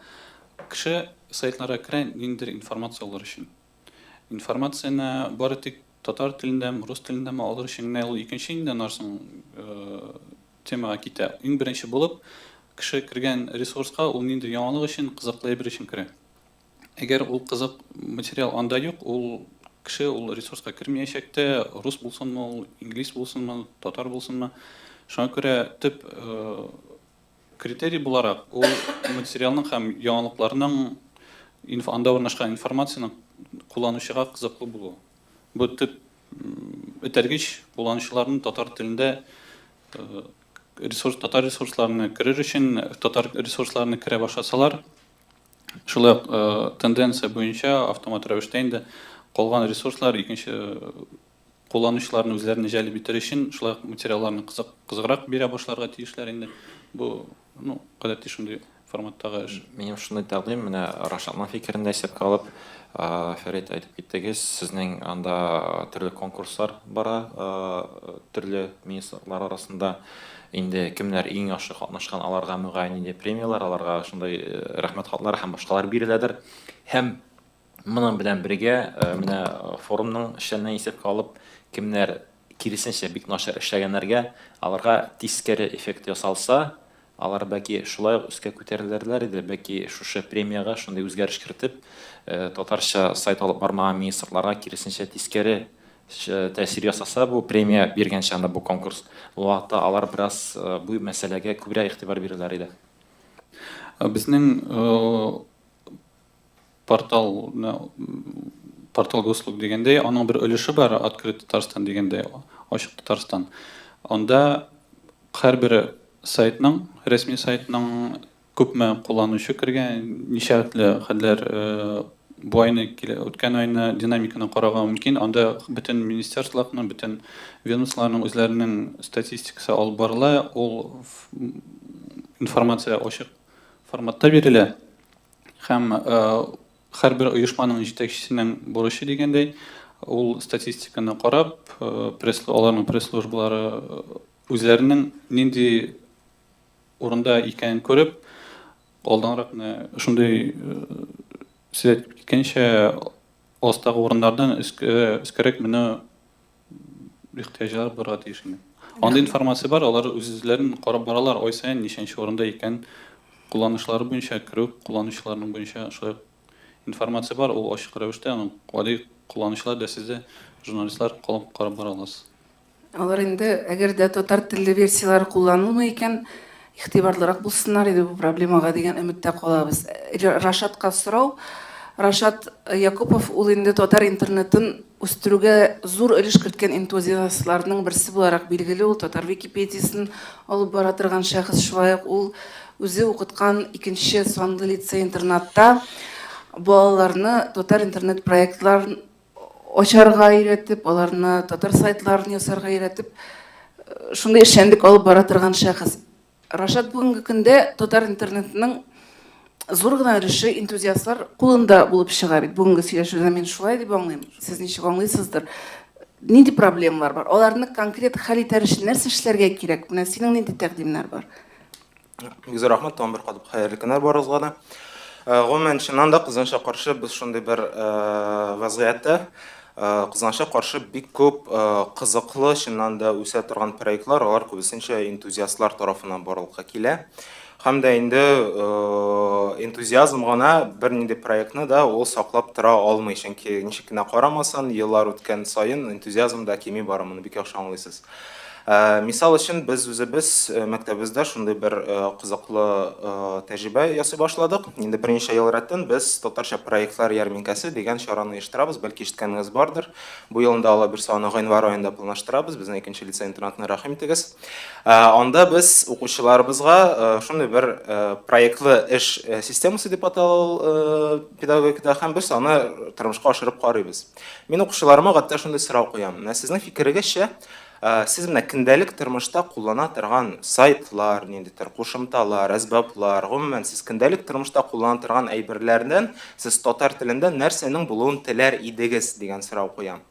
C: кеше сайтларга керә ниндидер информация алыр өчен. Информацияне бары тик татар телендәме, рус телендәме алыр өчен генә ул икенче инде аннан соң темага китә. Иң беренче булып, кеше кергән ресурска ул ниндидер яңалык өчен, кызыклы әйбер өчен керә. Әгәр ул кызык материал анда юк, ул кеше ул ресурска кермәячәк тә, рус булсынмы ул, инглиз булсынмы, татар булсынмы. Шуңа күрә төп критерий буларак ул материалның һәм яңалыкларның анда урнашкан информациянең кулланучыга кызыклы булуы. Бу төп этәргеч кулланучыларның татар телендә ресурс татар ресурсларына керер өчен татар ресурсларына керә башласалар, Шулай ук тенденция буенча автомат рәвештә инде калган ресурслар икенче кулланучыларны үзләренә җәлеп итәр өчен шулай ук материалларны кызык кызыграк бирә башларга тиешләр инде. Бу, ну, гадәти шундый форматтагы эш.
B: Минем шундый тәкъдим, менә Рашатның фикерен дә исәпкә алып, Фәрит әйтеп киттегез, сезнең анда төрле конкурслар бара, төрле министрлыклар арасында. Инде кемнәр иң яхшы катнашкан, аларга мөгаен инде премияләр, аларга шундый рәхмәт хатлары һәм башкалар биреләдер. Һәм моның белән бергә менә форумның эшләрен исәпкә алып, кемнәр киресенчә бик начар эшләгәннәргә, аларга тискәре эффект ясалса, алар бәлки шулай ук өскә күтәрелерләр иде, бәлки шушы премиягә шундый үзгәреш кертеп, татарча сайт алып бармаган министрларга киресенчә тискәре тәэсир ясаса бу премия биргәнче анда бу конкурс, ул вакытта алар бераз бу мәсьәләгә күбрәк игътибар бирерләр иде.
C: Безнең портал, портал госуслуг дигәндәй, аның бер өлеше бар, Открытый Татарстан дигәндәй, Ачык Татарстан. Анда һәрбер сайтның, рәсми сайтның Күпме кулланучы кергән, ничәтле хәлләр бу айны, үткән айны динамиканы карарга мөмкин. Анда бөтен министерстволарның, бөтен ведомстволарның үзләренең статистикасы алып барыла. Ул информация ачык форматта бирелә. Һәм һәрбер оешманың җитәкчесенең бурычы дигәндәй, ул статистиканы карап, пресс, аларның пресс-службалары үзләренең нинди урында икәнен күреп, алданрак менә шундый сез әйтеп киткәнчә, астагы урыннардан өскәрәк менү ихтыяҗлары булырга тиеш инде. Андый информация бар, алар үзләрен карап баралар, ай саен ничәнче урында икән, кулланышлары буенча, керү кулланучыларның буенча шулай информация бар, ул ачык рәвештә, аны гади кулланучылар да, сез дә, журналистлар карап бара аласыз.
A: Алар инде, әгәр дә татар телле версияләр кулланылмый икән, игътибарлырак булсыннар иде бу проблемага дигән өметтә калабыз. Рашатка сорау. Рашат Якупов ул инде татар интернетын үстерүгә зур өлеш керткән энтузиастларның берсе буларак билгеле. Ул татар Википедиясен алып бара торган шәхес, шулай ук ул үзе укыткан икенче санлы лицей-интернатта балаларны татар интернет проектларын ачарга өйрәтеп, аларны татар сайтларын ясарга өйрәтеп, шундый эшчәнлек алып бара торган шәхес. Рашат, бүгенге көндә татар интернетының зур гына өлеше энтузиастлар кулында булып чыга бит. Бүгенге сөйләшүдә мин шулай дип аңлыйм. Сез ничек аңлыйсыздыр? Нинди проблемалар бар? Аларны конкрет хәл итәр өчен нәрсә эшләргә кирәк? Менә синең нинди тәкъдимнәр бар?
E: Бик зур рәхмәт, тагын бер кат хәерле көннәр барыгызга да. Гомумән, чыннан да, кызганычка каршы, без шундый бер вазгыятьтә. Кызганычка каршы, бик күп кызыклы, чыннан да үсә торган проектлар, алар күбесенчә энтузиастлар тарафыннан барлыкка килә. Һәм дә инде энтузиазм гына бернинди проектны да ул саклап тора алмый, чөнки ничек кенә карамасын, еллар үткән саен энтузиазм да кими бара, моны бик яхшы аңлыйсыз. Мисал өчен, без үзебез мәктәбебездә шундый бер кызыклы тәҗрибә ясый башладык. Инде берничә ел рәттән без татарча проектлар ярминкәсе дигән чараны оештырабыз. Бәлки ишеткәнегез бардыр. Бу елында Алла бирсә аны гыйнвар аенда планлаштырабыз. Безнең икенче лицей интернатына рәхим итегез. Анда без укучыларыбызга шундый бер проектлы эш системасы дип атала ул педагогикада һәм без аны тормышка ашырып карыйбыз. Мин укучыларыма гадәттә шундый сорау куям. Менә сезнең фикерегезчә, Сез менә көндәлек тормышта куллана торган сайтлар, ниндидер кушымталар, әсбаплар, гомумән, сез көндәлек тормышта куллана торган әйберләрдән сез татар телендә нәрсәнең булуын теләр идегез дигән сорау куям.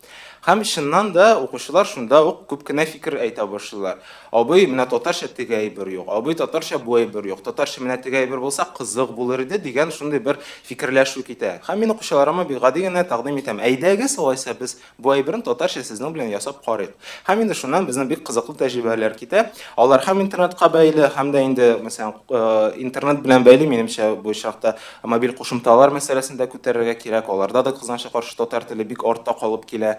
E: Һәм чыннан да укучылар шунда ук күп кенә фикер әйтә башлыйлар. Абый, менә татарча теге әйбер юк, абый, татарча бу әйбер юк, татарча менә теге әйбер булса, кызык булыр иде дигән шундый бер фикерләшү китә. Һәм мин укучыларыма бик гади генә тәкъдим итәм, әйдәгез, алайса без бу әйберне татарча сезнең белән ясап карыйк. Һәм инде шуннан безнең бик кызыклы тәҗрибәләр китә. Алар һәм интернетка бәйле, һәм дә инде, мәсәлән, интернет белән бәйле, минемчә, бу очракта Мобиль кушымталар мәсьәләсен дә күтәрергә кирәк. Аларда да кызганычка каршы татар теле бик артта калып килә.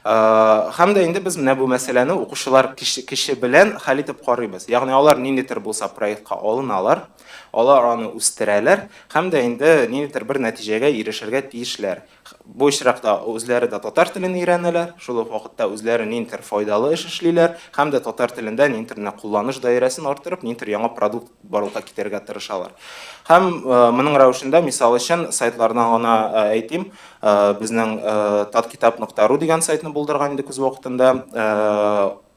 E: Һәм дә инде без менә бу мәсьәләне укучылар кеше белән хәл итеп карыйбыз. Ягъни алар ниндидер булса проектка алыналар, алар аны үстерәләр һәм дә инде ниндидер бер нәтиҗәгә ирешергә тиешләр. Бу очракта үзләре дә татар телен өйрәнәләр, шул ук вакытта үзләре ниндидер файдалы эш эшлиләр һәм дә татар телендә ниндидер менә кулланыш даирәсен арттырып, ниндидер яңа продукт барлыкка китерергә тырышалар. Һәм моның рәвешендә, мисал өчен, сайтлардан гына әйтим, безнең таткитап.ру дигән сайтны булдырган идек үз вакытында.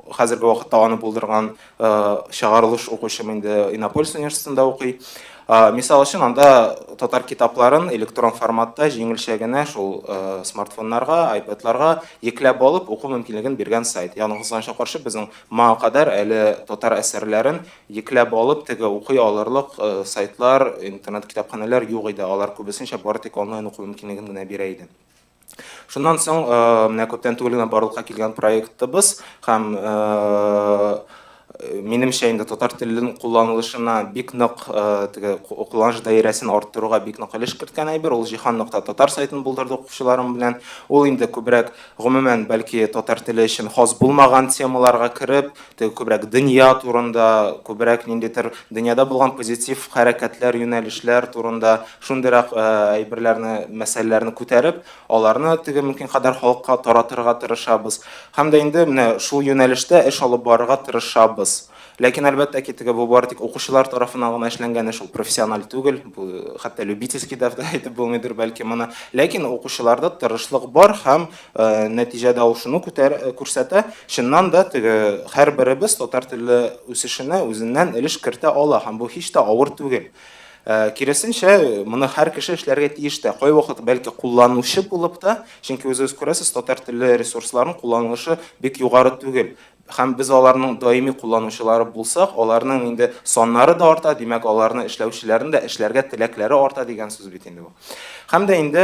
E: Хәзерге вакытта аны булдырган чыгарылыш укучым инде Иннополис университетында укый. Мисал өчен, анда татар китапларын электрон форматта җиңелчә генә шул смартфоннарга, iPadларга йөкләп алып уку мөмкинлеген биргән сайт. Ягъни, кызганычка каршы, безнең моңа кадәр әле татар әсәрләрен йөкләп алып теге укый алырлык сайтлар, интернет-китапханәләр юк иде. Алар күбесенчә бары тик онлайн уку мөмкинлеген генә бирә иде. Шуннан соң менә күптән түгел генә барлыкка килгән проектыбыз һәм минемчә инде татар теленең кулланылышына бик нык теге кулланыш даирәсен арттыруга бик нык өлеш керткән әйбер ул җиһан нокта татар сайтын булдырдык укучыларым белән. Ул инде күбрәк гомумән бәлки татар теле өчен хас булмаган темаларга кереп, теге күбрәк дөнья турында, күбрәк ниндидер дөньяда булган позитив хәрәкәтләр, юнәлешләр турында шундыйрак әйберләрне, мәсьәләләрне күтәреп, аларны теге мөмкин кадәр халыкка таратырга тырышабыз. Һәм дә инде менә шул юнәлештә эш алып барырга тырышабыз. Ләкин, әлбәттә ки, теге бу бары тик укучылар тарафыннан гына эшләнгән эш, ул профессиональ түгел, бу хәтта любительский да әйтеп булмыйдыр бәлки моны. Ләкин укучыларда тырышлык бар һәм нәтиҗәдә ул шуны күтәр, күрсәтә, чыннан да теге һәрберебез татар теле үсешенә үзеннән өлеш кертә ала һәм бу һич тә авыр түгел. Киресенчә, моны һәр кеше эшләргә тиеш тә. Кайвакыт бәлки кулланучы булып та, чөнки үзегез күрәсез, татар теле ресурсларының кулланылышы бик югары түгел. Һәм без аларның даими кулланучылары булсак, аларның инде саннары да арта, димәк, аларны эшләүчеләрнең дә эшләргә теләкләре арта дигән сүз бит инде бу. Һәм дә инде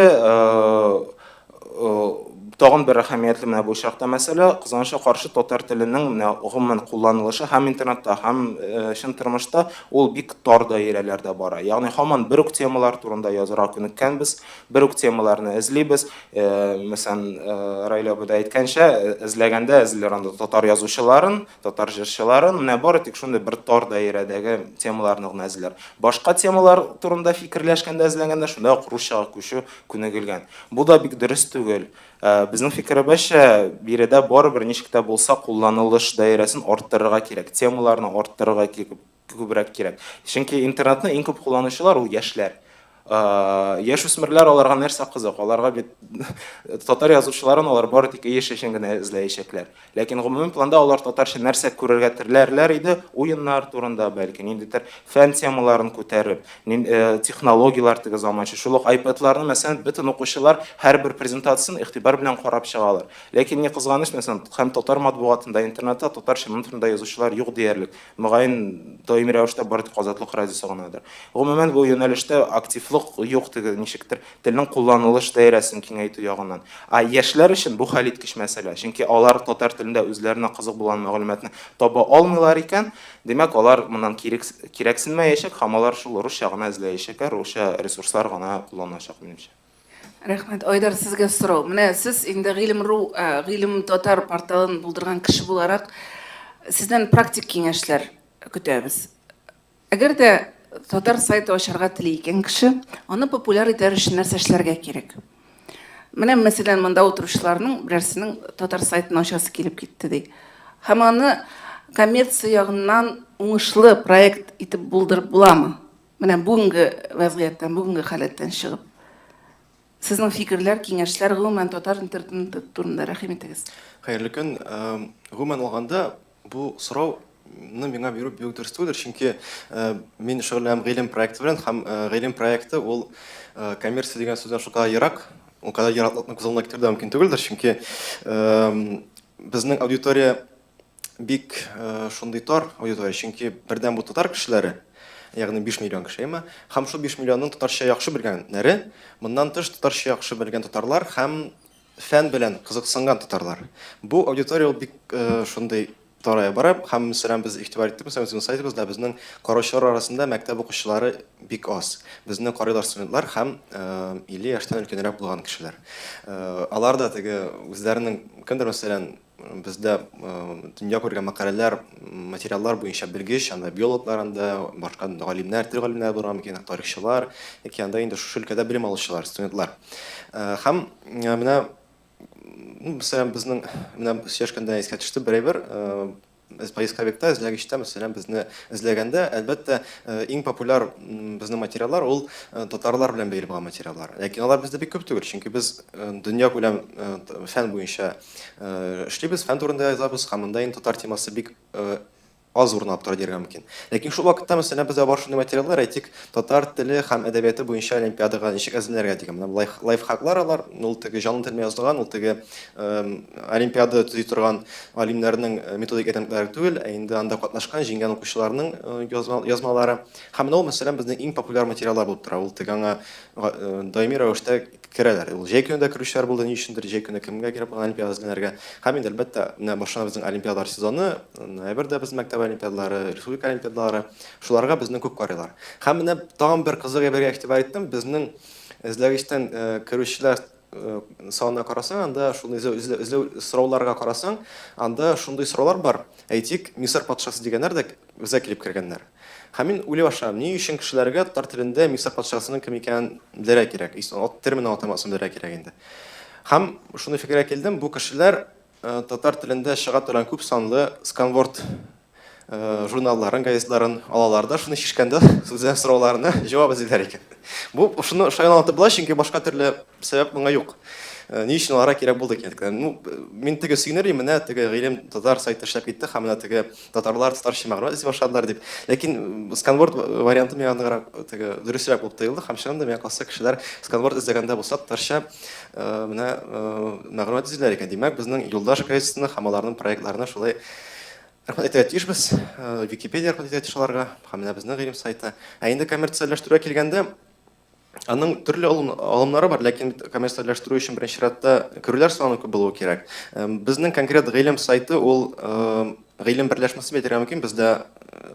E: тагын бер әһәмиятле менә бу очракта мәсьәлә, кызганычка каршы, татар теленең менә гомумән кулланылышы һәм интернетта, һәм чын тормышта ул бик тар даирәләрдә бара. Ягъни һаман бер үк темалар турында язарга күнеккәнбез, бер үк темаларны эзлибез. Мәсәлән, Раил абый да әйткәнчә, эзләгәндә эзлиләр анда татар язучыларын, татар җырчыларын, менә бары тик шундый бер тар даирәдәге темаларны гына эзлиләр. Башка темалар турында фикерләшкәндә, эзләгәндә шунда ук русчага күчү күнегелгән. Бу да бик дөрес түгел. Безнең фикеребезчә, биредә барыбер ничек тә булса кулланылыш даирәсен арттырырга кирәк, темаларны арттырырга күбрәк кирәк. Чөнки интернетны иң күп кулланучылар ул яшьләр. Яшүсмерләр аларга нәрсә кызык? Аларга бит татар язучыларын алар бары тик эш өчен генә эзләячәкләр. Ләкин гомуми планда алар татарча нәрсә күрергә теләрләр иде, уеннар турында, бәлки, ниндидер фән темаларын күтәреп, технологияләр теге заманча. Шул ук iPad-ларны, мәсәлән, бөтен укучылар һәрбер презентациясен игътибар белән карап чыгалар. Ләкин ни кызганыч, мәсәлән, һәм татар матбугатында, интернетта татарча моның турында язучылар юк диярлек. Мөгаен, даими рәвештә бары тик Азатлык радиосы гынадыр. Гомумән, бу юнәлештә активлык юк теге ничектер. Телнең кулланылыш даирәсен киңәйтү ягыннан. Ә яшьләр өчен бу хәлиткеч мәсьәлә, чөнки алар татар телендә үзләренә кызык булган мәгълүматны таба алмыйлар икән, димәк, алар моннан кирәксенмәячәк һәм алар шул русча гына эзләячәкләр, русча ресурслар гына кулланачак, минемчә.
A: Рәхмәт. Айдар, сезгә сорау. Менә сез инде Гыйлем.ру, Гыйлем татар порталын булдырган кеше буларак, сездән практик киңәшләр көтәбез. Әгәр дә татар сайты ачарга тели икән кеше, аны популяр итәр өчен нәрсә эшләргә кирәк? Менә, мәсәлән, монда утыручыларның берәрсенең татар сайтын ачасы килеп китте ди. Һәм аны коммерция ягыннан уңышлы проект итеп булдырып буламы? Менә бүгенге вәзгыятьтән, бүгенге халәттән чыгып. Сезнең фикерләр, киңәшләр, гомумән, татар интернеты турында рәхим итегез.
F: Хәерле көн. Гомумән алганда, бу сорауны миңа бирү бик дөрес түгелдер, чөнки мин шөгыльләнәм гыйлем проекты белән һәм гыйлем проекты ул коммерция дигән сүздән шулкадәр ерак, ул кадәр ераклыкны күз алдына китерү дә мөмкин түгелдер, чөнки безнең аудитория бик шундый тар аудитория, чөнки бердән бу татар кешеләре, ягъни 5 миллион кеше, әйме? Һәм шул 5 миллионның татарча яхшы белгәннәре, моннан тыш татарча яхшы белгән татарлар һәм фән белән кызыксынган татарлар. Бу аудитория ул бик шундый тарая бара һәм мәсәлән без игътибар иттек, мәсәлән безнең сайтыбызда безнең караучылар арасында мәктәп укучылары бик аз. Безне карыйлар студентлар һәм 50 яшьтән өлкәнрәк булган кешеләр. Алар да теге үзләренең кемдер мәсәлән Бездә дөнья күргән мәкаләләр, материаллар буенча белгеч, анда биологлар анда, башка галимнәр, тел галимнәре булырга мөмкин, тарихчылар, яки анда инде шушы өлкәдә белем алучылар, студентлар. Һәм менә, мәсәлән, безнең менә сөйләшкәндә искә төште бер әйбер, поисковикта, эзләгечтә, мәсәлән, безне эзләгәндә, әлбәттә, иң популяр безнең материаллар ул татарлар белән бәйле булган материаллар. Ләкин алар бездә бик күп түгел, чөнки без дөньякүләм фән буенча эшлибез, фән турында язабыз һәм монда инде татар темасы бик аз урын алып тора дияргә мөмкин. Ләкин шул вакытта, мәсәлән, бездә бар шундый материаллар, әйтик, татар теле һәм әдәбияты буенча олимпиадага ничек әзерләнергә дигән. Менә лайфхаклар алар, ул теге җанлы телдә язылган, ул теге олимпиада төзи торган галимнәрнең методик ярдәмлекләре түгел, ә инде анда катнашкан, җиңгән укучыларның язмалары. Һәм менә ул, мәсәлән, безнең иң популяр материаллар булып тора. Ул теге аңа даими рәвештә керәләр. Ул җәй көне дә керүчеләр булды, ни өчендер җәй көне кемгә кирәк булган олимпиада әзерләнергә. Һәм инде, әлбәттә, менә башлана безнең олимпиадалар сезоны, ноябрьдә безнең мәктәп олимпиадалары, республика олимпиадалары, шуларга безне күп карыйлар. Һәм менә тагын бер кызык әйбергә игътибар иттем, безнең эзләгечтән керүчеләр санына карасаң, анда шундый эзләү, эзләү сорауларга карасаң, анда шундый сораулар бар. Әйтик, Мисыр патшасы дигәннәр дә безгә килеп кергәннәр. Һәм мин уйлый башладым, ни өчен кешеләргә татар телендә Мисыр патшасының кем икәнен белергә кирәк, терминның атамасын белергә кирәк инде. Һәм шундый фикергә килдем, бу кешеләр татар телендә чыга торган күп санлы сканворд журналларын, газетларын алалар да, шуны чишкәндә үзләренең сорауларына җавап эзлиләр икән. Бу шуны шулай аңлатып була, чөнки башка төрле сәбәп моңа юк. Ни өчен аларга кирәк булды икән? Ну, мин теге сөенер идем, менә теге Гыйлем татар сайты эшләп китте һәм менә теге татарлар татарча мәгълүмат эзли башладылар дип. Ләкин сканворд варианты миңа ныграк теге дөресрәк булып тоелды һәм чыннан да миңа калса кешеләр сканворд эзләгәндә булса татарча менә мәгълүмат эзлиләр икән. Димәк, безнең Юлдаш газетасына һәм аларның проектларына шулай рәхмәт әйтергә тиешбез. Википедия рәхмәт әйтергә тиеш аларга һәм менә безнең Гыйлем сайты. Ә инде коммерцияләштерүгә килгәндә, аның төрле алымнары бар, ләкин коммерцияләштерү өчен беренче чиратта керүләр саны күп булуы кирәк. Безнең конкрет Гыйлем сайты ул Гыйлем берләшмәсе дип әйтергә мөмкин, бездә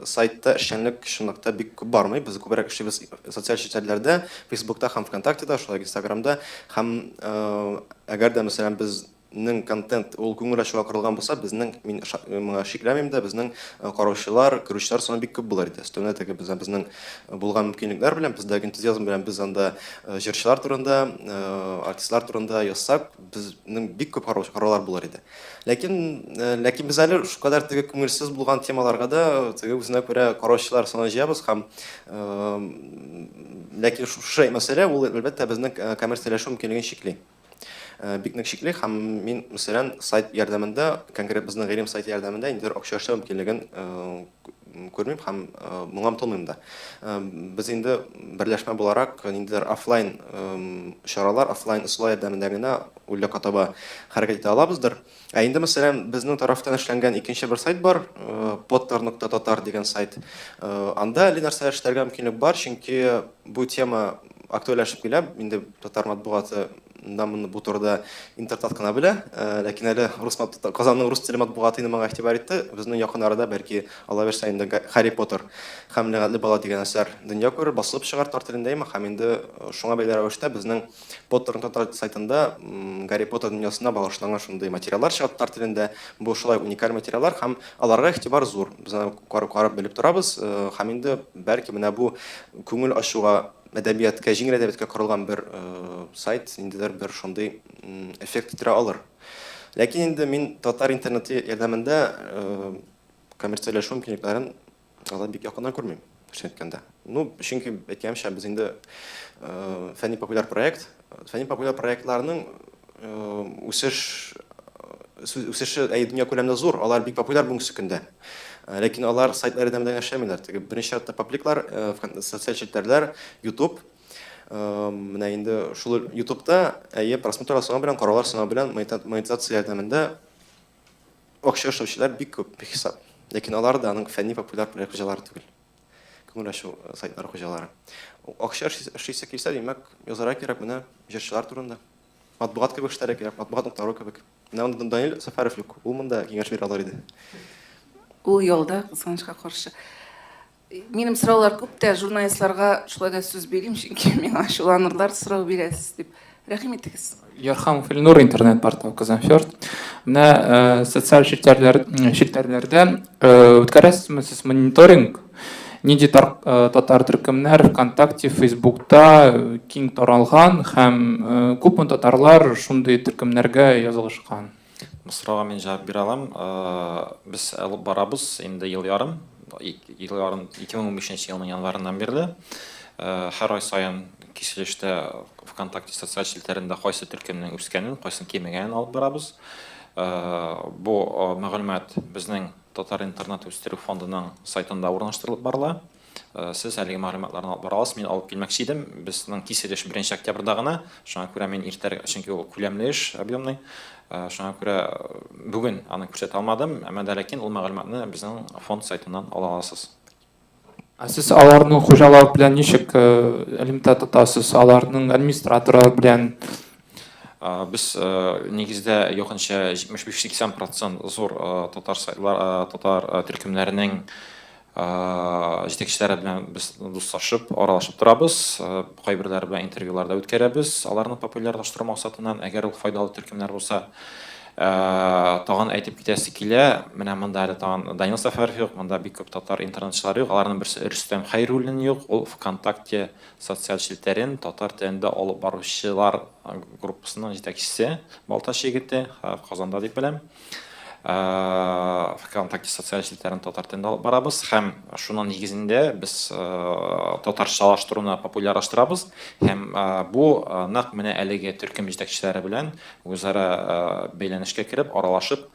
F: сайтта эшчәнлек чынлыкта бик күп бармый. Без күбрәк эшлибез социаль челтәрләрдә, Фейсбукта һәм ВКонтактеда, шулай ук Инстаграмда. Һәм әгәр дә, мәсәлән, безнең контент ул күңел ачуга корылган булса, безнең, мин моңа шикләнмим дә, безнең караучылар, керүчеләр саны бик күп булыр иде. Өстәвенә теге безнең, безнең булган мөмкинлекләр белән, бездәге энтузиазм белән без анда җырчылар турында, артистлар турында язсак, безнең бик күп караулар булыр иде. Ләкин, ләкин без әле шулкадәр теге күңелсез булган темаларга да теге үзенә күрә караучылар саны җыябыз һәм ләкин шушы мәсьәлә ул әлбәттә безнең коммерцияләшү мөмкинлеген чикли. Бик нык чикли һәм мин, мәсәлән, сайт ярдәмендә, конкрет безнең Гыйлем сайты ярдәмендә инде акча эшләү мөмкинлеген күрмим һәм моңа омтылмыйм да. Без инде берләшмә буларак ниндидер офлайн чаралар, офлайн ысуллар ярдәмендә генә ул якка таба хәрәкәт итә алабыздыр. Ә инде, мәсәлән, безнең тарафтан эшләнгән икенче бер сайт бар, potter.tatar дигән сайт. Анда әле нәрсә эшләргә мөмкинлек бар, чөнки бу тема актуальләшеп килә. Инде татар матбугаты да моны бу турыда Интертат кына белә, ләкин әле рус Казанның рус теле матбугаты инде моңа игътибар итте. Безнең якын арада, бәлки, Алла бирсә, инде Һарри Поттер һәм Ләгатьле бала дигән әсәр дөнья күрер, басылып чыгар татар телендә име, һәм инде шуңа бәйле рәвештә безнең Поттер татар сайтында Гарри Поттер дөньясына багышланган шундый материаллар чыга татар телендә. Бу шулай уникаль материаллар һәм аларга игътибар зур. Без аны карап белеп торабыз һәм инде бәлки менә бу күңел ачуга, әдәбиятка, җиңел әдәбиятка корылган бер сайт ниндидер бер шундый эффект китерә алыр. Ләкин инде мин татар интернеты ярдәмендә коммерцияләшү мөмкинлекләрен алай бик якыннан күрмим. дөресен әйткәндә. Ну, чөнки әйткәнемчә, без инде фәнни популяр проект. Фәнни популяр проектларның үсеш үсеше әй дөнья күләмендә зур, алар бик популяр бүгенге көндә. Ләкин алар сайтлар ярдәмендә генә эшләмиләр. Теге беренче чиратта пабликлар, социаль челтәрләр, YouTube. Менә инде шул YouTube'та әйе просмотрлар саны белән, караулар саны белән монетизация ярдәмендә акча эшләүчеләр бик күп, бихисап. Ләкин алар да аның фәнни популяр проект хуҗалары түгел. Күңел ачу сайтлары хуҗалары. Акча эшлисе килсә, димәк, язарга кирәк менә җырчылар турында. Матбугат кебек эшләргә кирәк, матбугат.ру кебек. Менә монда Данил Сәфәров юк, ул монда киңәш бирә алыр иде.
A: Ул ялда, кызганычка каршы. Минем сораулар күп тә, журналистларга шулай да сүз бирим, чөнки миңа ачуланырлар, сорау бирәсез дип. Рәхим итегез.
G: Ярхамов Илнур, интернет-портал Казанферт. Менә э, социаль челтәрләр, челтәрләрдә э, үткәрәсезме сез мониторинг? Нинди тар, э, татар төркемнәр ВКонтакте, Фейсбукта киң таралган һәм күпме татарлар шундый төркемнәргә язылышкан?
B: Бу сорауга мин җавап бирә алам. Без алып барабыз инде ел ярым, ел ярым 2015 елның январыннан бирле. Һәр ай саен киселештә ВКонтакте социаль челтәрендә кайсы төркемнең үскәнен, кайсының кимегәнен алып барабыз. Бу мәгълүмат безнең Татар интернет үстерү фондының сайтында урнаштырылып барыла. Э, сез әлеге мәгълүматларны алып бара аласыз. Мин алып килмәкче идем. Безнең киселеш 1 октябрьдә гына. Шуңа күрә мин иртәрәк, чөнки ул күләмле эш, объемный. Э, шуңа күрә э, бүген аны күрсәтә алмадым. Әмма дә ләкин ул мәгълүматны безнең фонд сайтыннан ала аласыз.
G: Ә сез аларның хуҗалары белән ничек элемтә тотасыз? Аларның администраторлары белән?
B: Без нигездә якынча 75-80 процент зур татар сайтлар, татар төркемнәренең Җитәкчеләре белән без дуслашып, аралашып торабыз. Кайберләре белән интервьюлар да үткәрәбез, аларны популярлаштыру максатыннан, әгәр ул файдалы төркемнәр булса. Тагын әйтеп китәсе килә, менә монда әле тагын Данил Сәфәров юк, монда бик күп татар интернетчылары юк. Аларның берсе Рөстәм Хәйруллин юк, ул ВКонтакте социаль челтәрен татар телендә алып баручылар группасының җитәкчесе, Балтач егете, Казанда дип беләм. ВКонтакте социаль челтәрен татар телендә алып барабыз һәм шуның нигезендә без татарчалаштыруны популярлаштырабыз һәм бу нәкъ менә әлеге төркем җитәкчеләре белән үзара бәйләнешкә кереп, аралашып,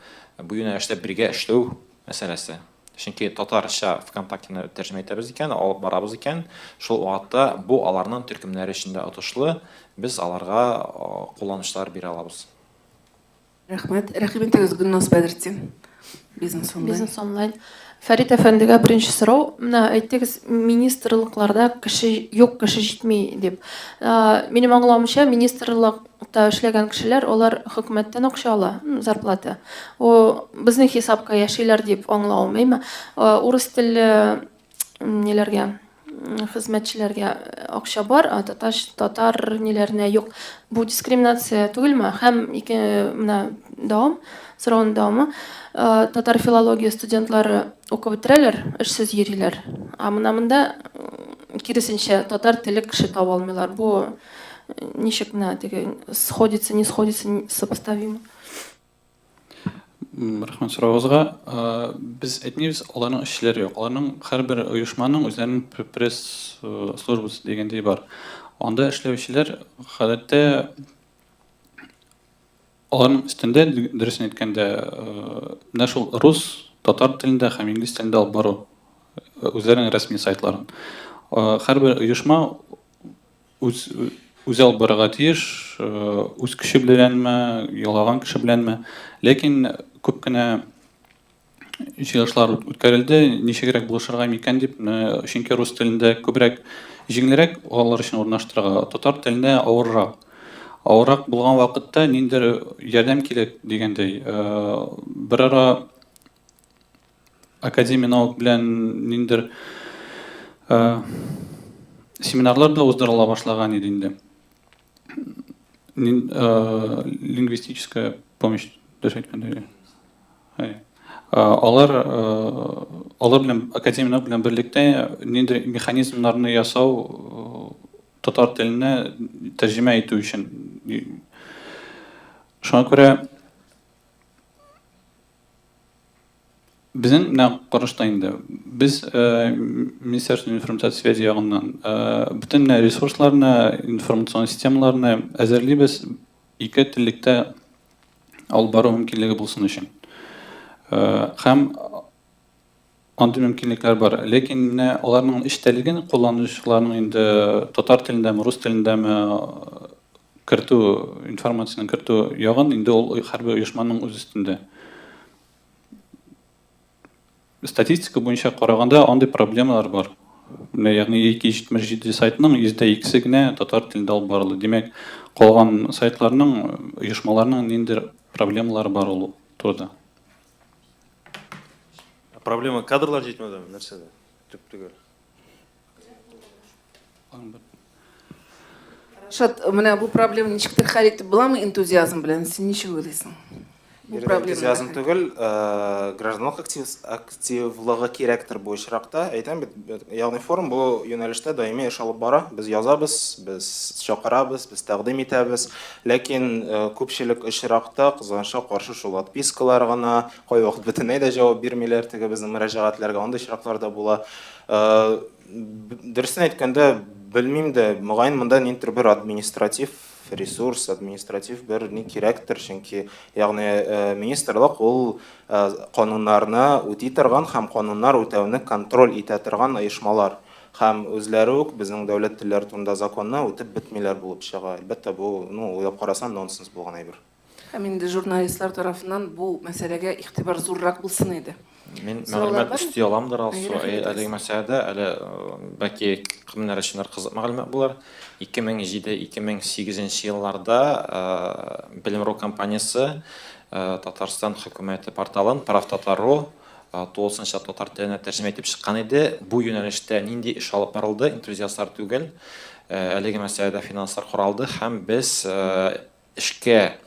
B: бу юнәлештә бергә эшләү мәсьәләсе. Чөнки татарча ВКонтактены тәрҗемә итәбез икән, алып барабыз икән, шул вакытта бу аларның төркемнәре өчен дә отышлы, без аларга кулланучылар бирә алабыз.
A: Рәхмәт. Рәхим итегез, Гөлназ Бәдертдин. Бизнес онлайн.
H: Бизнес онлайн. Фәрит әфәндегә беренче сорау. Менә әйттегез, министрлыкларда кеше юк, кеше җитми дип. Минем аңлавымча, министрлыкта эшләгән кешеләр, алар хөкүмәттән акча ала, зарплата. О, безнең хисапка яшиләр дип аңлавым, әйме? Урыс телле ниләргә хезмәтчеләргә акча бар, ә татар, татар ниләренә юк. Бу дискриминация түгелме? Һәм ике менә дәвам, сорауның дәвамы. Татар филология студентлары укып бетерәләр, эшсез йөриләр. Ә менә монда киресенчә, татар теле кеше таба алмыйлар. Бу ничек менә теге сходится, не сходится, сопоставимо?
C: Рәхмәт соравыгызга. Без әйтмибез, аларның эшчеләре юк. Аларның һәрбер оешманың үзләренең пресс службасы дигәндәй бар. Анда эшләүчеләр гадәттә аларның өстендә, дөресен әйткәндә, менә шул рус, татар телендә һәм инглиз телендә алып бару үзләренең рәсми сайтларын. Һәрбер оешма Үз үзе алып барырга тиеш, үз көче беләнме, ялаган кеше беләнме. Ләкин күп кенә җыелышлар үткәрелде, ничегрәк булышырга микән дип, чөнки рус телендә күбрәк җиңелрәк алар өчен урнаштырырга, татар телендә авыррак. Авыррак булган вакытта ниндидер ярдәм кирәк дигәндәй, берара Академия наук белән ниндидер семинарлар да уздырыла башлаган иде инде. Лингвистическая помощь дөрес әйткәндә. Алар алар белән Академия наук белән берлектә ниндидер механизмнарны ясау татар теленә тәрҗемә итү өчен. Шуңа күрә. Безнең менә карашта инде без Министерство информационной связи ягыннан бөтен менә ресурсларны, информацион системаларны әзерлибез ике теллектә алып бару мөмкинлеге булсын өчен. Һәм андый мөмкинлекләр бар. Ләкин менә аларның эчтәлеген кулланучыларның инде татар телендәме, рус телендәме кертү, информацияне кертү ягын инде ул һәрбер оешманың үз өстендә. Статистика буенча караганда андый проблемалар бар. Менә ягъни 277 сайтның 2%-се генә татар телендә алып барыла. Димәк, калган сайтларның, оешмаларның ниндидер проблемалары бар ул турыда.
I: Проблема кадрлар җитмәүдәме, нәрсәдә? Төп төгәл.
A: Рашат, менә бу проблеманы ничектер хәл итеп буламы энтузиазм белән? Син ничек уйлыйсың?
E: Бу проблема энтузиазм түгел, э, гражданлык актив, активлыгы кирәктер бу очракта. Әйтәм бит, ягъни форум бу юнәлештә даими эш алып бара. Без язабыз, без чакырабыз, без тәкъдим итәбез. Ләкин э, күпчелек очракта, кызганычка каршы, шул отпискалар гына, кайвакыт бөтенләй дә җавап бирмиләр теге безнең мөрәҗәгатьләргә, андый очраклар да була. Э, дөресен әйткәндә, белмим дә, мөгаен монда ниндидер бер административ ресурс, административ бер ни кирәктер, чөнки ягъни э, министрлык ул э, кануннарны үти торган һәм кануннар үтәүне контроль итә торган оешмалар. Һәм үзләре үк безнең дәүләт телләре турында законны үтеп бетмиләр булып чыга. Әлбәттә, бу, ну, уйлап карасаң, нонсенс булган әйбер.
A: Һәм инде журналистлар тарафыннан бу мәсьәләгә игътибар зуррак булсын иде.
B: Мин мәгълүмат өсти аламдыр, Алсу, әлеге мәсьәләдә әле бәлки кемнәр өчендер кызык мәгълүмат булыр. 2007-2008 елларда Белем.ру компаниясе Татарстан хөкүмәте порталын Правтатар.ру тулысынча татар теленә тәрҗемә итеп чыккан иде. Бу юнәлештә нинди эш алып барылды, энтузиастлар түгел. Әлеге мәсьәләдә финанслар каралды һәм без Эшкә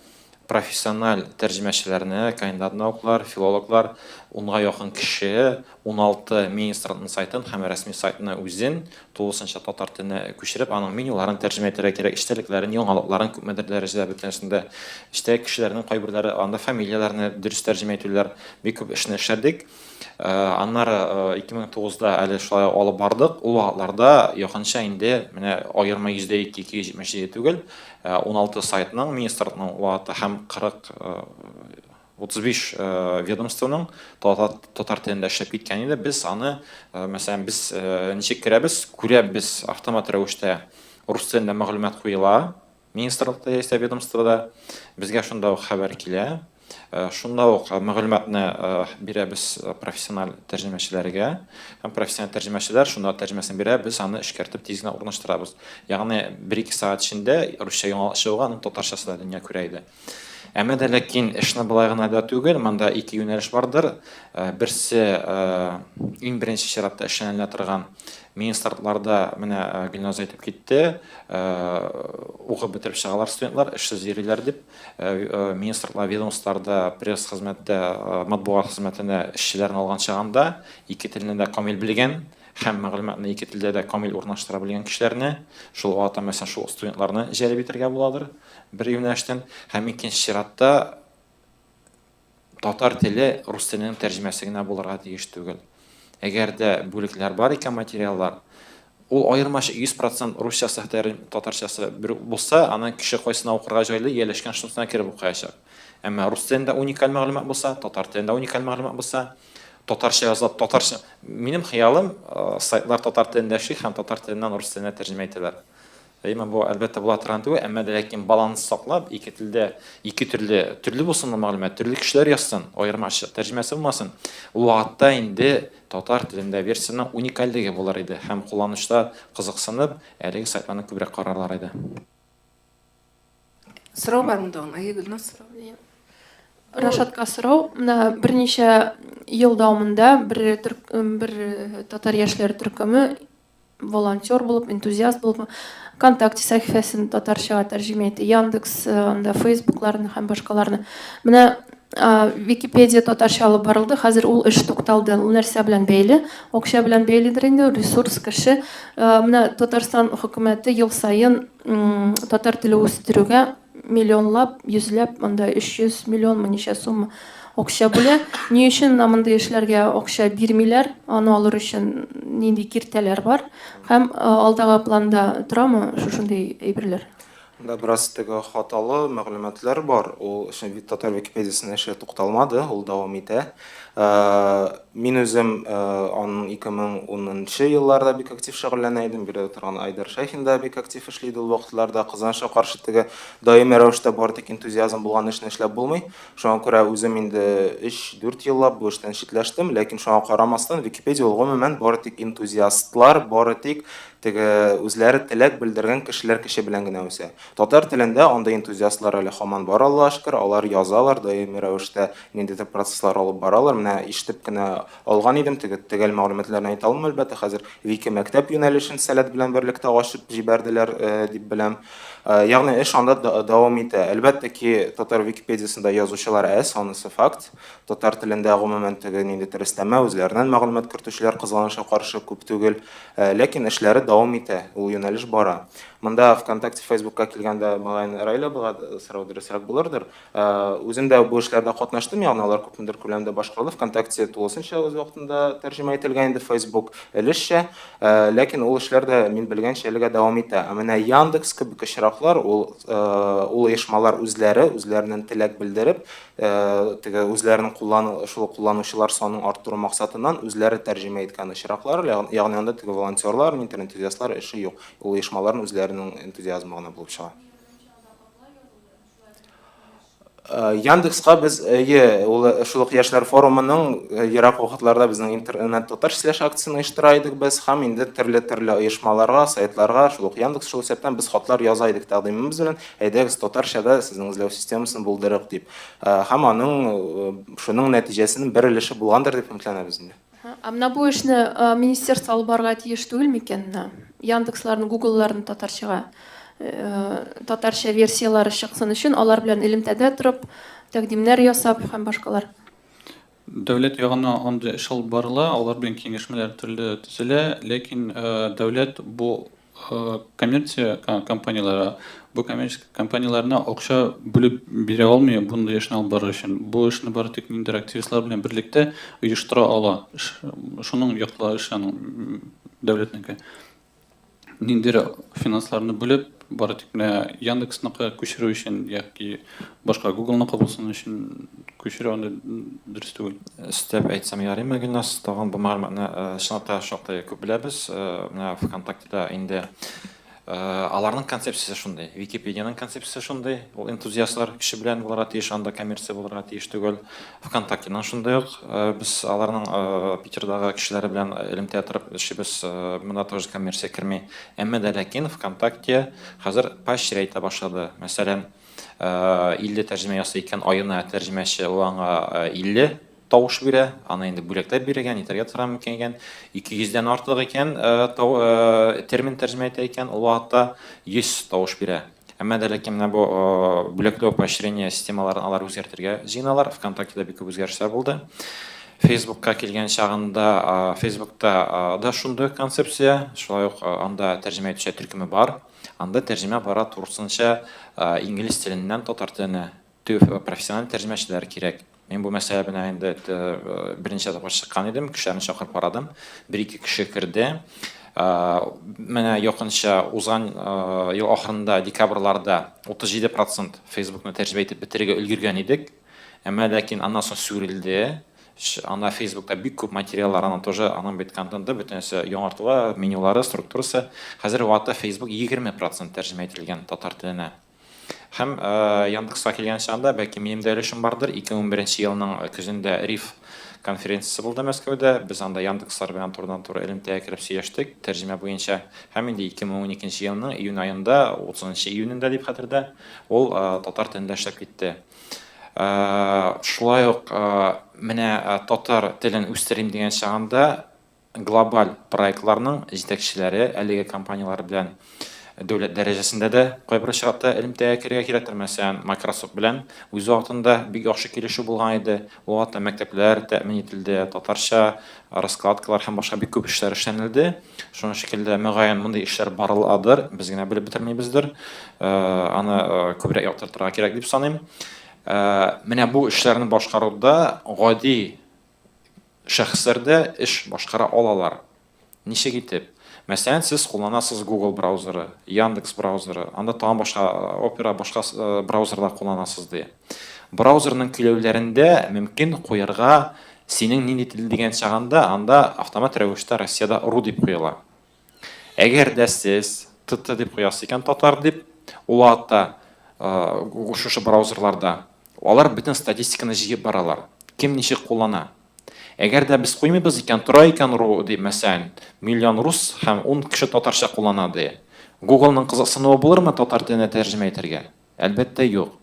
B: профессиональ тәрҗемәчеләрне, кандидат наукалар, филологлар, унга якын кеше, 16 министрлыкның сайтын һәм рәсми сайтны үзен тулысынча татар теленә күчереп, аның менюларын тәрҗемә итәргә кирәк, эчтәлекләрен, яңалыкларын күпмедер дәрәҗәдә бөтенесен дә. Эштәге кешеләрнең кайберләре анда фамилияләрне дөрес тәрҗемә итүләр, бик күп эшне эшләдек. Аннары 2009-да әле шулай алып бардык. Ул вакытларда якынча инде менә аерма 2, 277 түгел, 16 сайтның, министрлыкның вакыты һәм 40 35 ведомствоның татар телендә эшләп киткән иде. Без аны, мәсәлән, без ничек керәбез, күрәбез автомат рәвештә рус телендә мәгълүмат куела. Министрлыкта яисә ведомствода безгә шунда ук хәбәр килә. Э, шунда ук э, мәгълүматны э, бирәбез профессиональ тәрҗемәчеләргә һәм профессиональ тәрҗемәчеләр шунда тәрҗемәсен бирә, без аны эшкәртеп тиз генә урнаштырабыз. Ягъни бер-ике сәгать эчендә русча яңалык чыгуга аның татарчасы да дөнья күрә иде. Әмма дә ләкин эшне болай гына да түгел, монда ике юнәлеш бардыр. Берсе иң беренче чиратта эшләнелә торган Министрлыкларда менә Гөлназ әйтеп китте, укып бетереп чыгалар студентлар, эшсез йөриләр дип. Министрлыклар, ведомстволарда, пресс хезмәттә, матбугат хезмәтенә эшчеләрне алган чагында ике телне дә камил белгән һәм мәгълүматны ике телдә дә камил урнаштыра белгән кешеләрне, шул вакытта, мәсәлән, шул студентларны җәлеп итәргә буладыр бер юнәлештән. Һәм икенче чиратта Татар теле рус теленең тәрҗемәсе генә булырга тиеш түгел. Әгәр дә бүлекләр бар икән, материаллар, ул аермачык 100% русчасы, татарчасы бер булса, аны кеше кайсына укырга җайлы, ияләшкән шунысына кереп укыячак. Әмма рус телендә уникаль мәгълүмат булса, татар телендә уникаль мәгълүмат булса, татарча язылып, татарча. Минем хыялым, э, сайтлар татар телендә эшли һәм татар теленнән рус теленә тәрҗемә итәләр. Әмма бу, әлбәттә, була торган түгел, әмма дә ләкин баланс саклап, ике телдә ике төрле, төрле булсын ул мәгълүмат, төрле кешеләр язсын, аермачык тәрҗемәсе булмасын. Ул вакытта инде татар телендә версиянең уникальлеге булыр иде һәм кулланучылар кызыксынып, әлеге сайтларны күбрәк карарлар иде.
A: Сорау бармы тагын? Әйе, Гөлназ.
H: Рашатка сорау. Менә берничә ел дәвамында бер, бер татар яшьләре төркеме волонтер булып, энтузиаст булып, ВКонтакте сәхифәсен татарчага тәрҗемә итте, Яндекс, э, анда Фейсбукларны һәм башкаларны. Менә э, Википедия татарча алып барылды, хәзер ул эш тукталды. Ул нәрсә белән бәйле? Акча белән бәйледер инде, ресурс, кеше. Э, менә Татарстан хөкүмәте ел саен татар теле үстерүгә миллионлап, йөзләп, анда 300 миллионмы, ничә сумма акча бүлә. Ни өчен менә мондый эшләргә акча бирмиләр? Аны алыр өчен нинди киртәләр бар? Һәм алдагы планда торамы шушындый әйберләр?
E: Монда бераз теге хаталы мәгълүматлар бар. Ул өчен татар Википедиясенең эше тукталмады, ул дәвам итә. Мин үзем аның 2010 нчы елларда бик актив шөгыльләнә идем. Биредә торган Айдар Шәйхин да бик актив эшли иде ул вакытларда. Кызганычка каршы, теге даими рәвештә бары тик энтузиазм булган эшне эшләп булмый. Шуңа күрә үзем инде 3-4 еллап бу эштән читләштем, ләкин шуңа карамастан, Википедия ул гомумән бары тик энтузиастлар, бары тик теге үзләре теләк белдергән кешеләр көче белән генә үсә. Татар телендә андый энтузиастлар әле һаман бар, Аллага шөкер, алар язалар, даими рәвештә ниндидер процесслар алып баралар. Менә ишетеп кенә алган идем, теге төгәл мәгълүматларны әйтә алмыйм, әлбәттә, хәзер Вики мәктәп юнәлешен Сәләт белән берлектә ачып җибәрделәр дип беләм. Ягъни эш анда дәвам итә. Әлбәттә ки, татар Википедиясендә язучылар әз, анысы факт. Татар телендә гомумән теге ниндидер өстәмә үзләреннән мәгълүмат кертүчеләр кызганычка каршы күп түгел. Ләкин эшләре дәвам итә, ул юнәлеш бара. Монда ВКонтакте, Фейсбукка килгәндә, мөгаен, Раил абыйга сорау дөресрәк булырдыр. Үзем дә бу эшләрдә катнаштым, ягъни алар күпмедер күләмдә башкарылды. ВКонтакте тулысынча үз вакытында тәрҗемә ителгән инде, Facebook өлешчә. Ләкин ул эшләр дә, мин белгәнчә, әлегә дәвам итә. Ә менә Яндекс кебек очраклар, ул ул оешмалар үзләре, үзләреннән теләк белдереп, теге үзләренең куллану, шул кулланучылар санын арттыру максатыннан үзләре тәрҗемә иткән очраклар, ягъни анда теге волонтерлар, интернет-энтузиастлар эше юк. Ул оешмаларның үзләренең энтузиазмы гына булып чыга. Яндекска без әйе, ул шул ук яшьләр форумының ерак вакытларда безнең интернет татар слэш акциясен оештыра идек без һәм инде төрле-төрле оешмаларга, сайтларга, шул ук Яндекс, шул исәптән без хатлар яза идек тәкъдимебез белән, әйдәгез татарча да сезнең эзләү системасын булдырыйк дип. Һәм аның шуның нәтиҗәсенең бер өлеше булгандыр дип өметләнәбез инде.
H: Ә менә бу эшне министерство алып барырга тиеш түгел микән менә? Яндексларны, Гуглларны татарчага татарча версияләре чыксын өчен алар белән элемтәдә торып, тәкъдимнәр ясап һәм башкалар.
C: Дәүләт ягыннан андый эш алып барыла, алар белән киңәшмәләр төрле төзелә, ләкин дәүләт бу Коммерция компанияләре бу коммерческий компанияләренә акча бүлеп бирә алмый мондый эшне алып барыр өчен. Бу эшне бары тик ниндидер активистлар белән берлектә оештыра ала. Шуның яклы эш аның дәүләтнеке. Ниндидер финансларны бүлеп, бары тик менә Яндексныкы күчерү өчен яки башка Гуглныкы булсын өчен күчерү анда дөрес түгел.
B: Өстәп әйтсәм ярыймы, Гөлназ, тагын бу мәгълүматны чынлап та шактый күп беләбез. Менә ВКонтактеда инде аларның концепциясе шундый, Википедиянең концепциясе шундый, ул энтузиастлар көче белән булырга тиеш, анда коммерция булырга тиеш түгел. ВКонтактеның шундый ук, без аларның Питердагы кешеләре белән элемтә торып эшлибез, монда тоже коммерция керми. Әмма дә ләкин ВКонтакте хәзер поощрять итә башлады. Мәсәлән, 50 тәрҗемә ясый икән аена тәрҗемәче, ул аңа 50 тавыш бирә, аны инде бүләкләп бирергә, нитәргә тора мөмкин икән. 200 дән артык икән, термин тәрҗемә итә икән, ул вакытта 100 тавыш бирә. Әмма дә ләкин менә бу бүләкләү поощрение системаларын алар үзгәртергә җыеналар. ВКонтактеда бик күп үзгәрешләр булды. Фейсбукка килгән чагында, Фейсбукта да шундый концепция, шулай ук анда тәрҗемә итүче төркеме бар. Анда тәрҗемә бара турысынча инглиз теленнән татар теленә. Профессиональ тәрҗемәчеләр кирәк. Мин бу мәсьәлә белән инде берничә тапкыр чыккан идем, кешеләрне чакырып карадым. Бер-ике кеше керде. Менә якынча узган ел ахырында, декабрьларда 37 процент Фейсбукны тәрҗемә итеп бетерергә өлгергән идек. Әмма ләкин аннан соң сүрелде. Анда Фейсбукта бик күп материаллар, аның тоже, аның бит контенты бөтенесе яңартыла, менюлары, структурасы. Хәзерге вакытта Facebook 20 процент тәрҗемә ителгән татар теленә. Һәм Яндекска килгән чагында, бәлки минем дә өлешем бардыр, 2011 елның көзендә РИФ конференциясе булды Мәскәүдә. Без анда Яндекслар белән турыдан-туры элемтәгә кереп сөйләштек тәрҗемә буенча. Һәм инде 2012 елның июнь аенда, 30 июнендә дип хәтердә, ул татар телендә эшләп китте. Шулай ук менә татар телен үстерим дигән чагында глобаль проектларның җитәкчеләре әлеге компанияләр белән дәүләт дәрәҗәсендә дә кайбер очракта элемтәгә керергә кирәктер. Мәсәлән, Microsoft белән үз вакытында бик яхшы килешү булган иде. Ул вакытта мәктәпләр тәэмин ителде, татарча раскладкалар һәм башка бик күп эшләр эшләнелде. Шуның шикелле, мөгаен, мондый эшләр барыладыр, без генә белеп бетермибездер. Аны күбрәк яктыртырга кирәк дип саныйм. Менә бу эшләрне башкаруда гади шәхесләр дә эш башкара алалар. Ничек итеп? Мәсәлән, сез кулланасыз Google браузеры, Яндекс браузеры, анда тагын башка Opera, башка браузерлар кулланасыз ди. Браузерның көйләүләрендә мөмкин куярга синең нинди тел дигән чагында, анда автомат рәвештә Россиядә ру дип куела. Әгәр дә сез ТТ дип куясыз икән, татар дип, ул вакытта шушы браузерларда алар бөтен статистиканы җыеп баралар. Кем ничек куллана. Әгәр дә без куймыйбыз икән, тора икән ру дип, мәсәлән, миллион рус һәм ун кеше татарча куллана ди. Google-ның кызыксынуы булырмы татар теленә тәрҗемә итәргә? Әлбәттә, юк.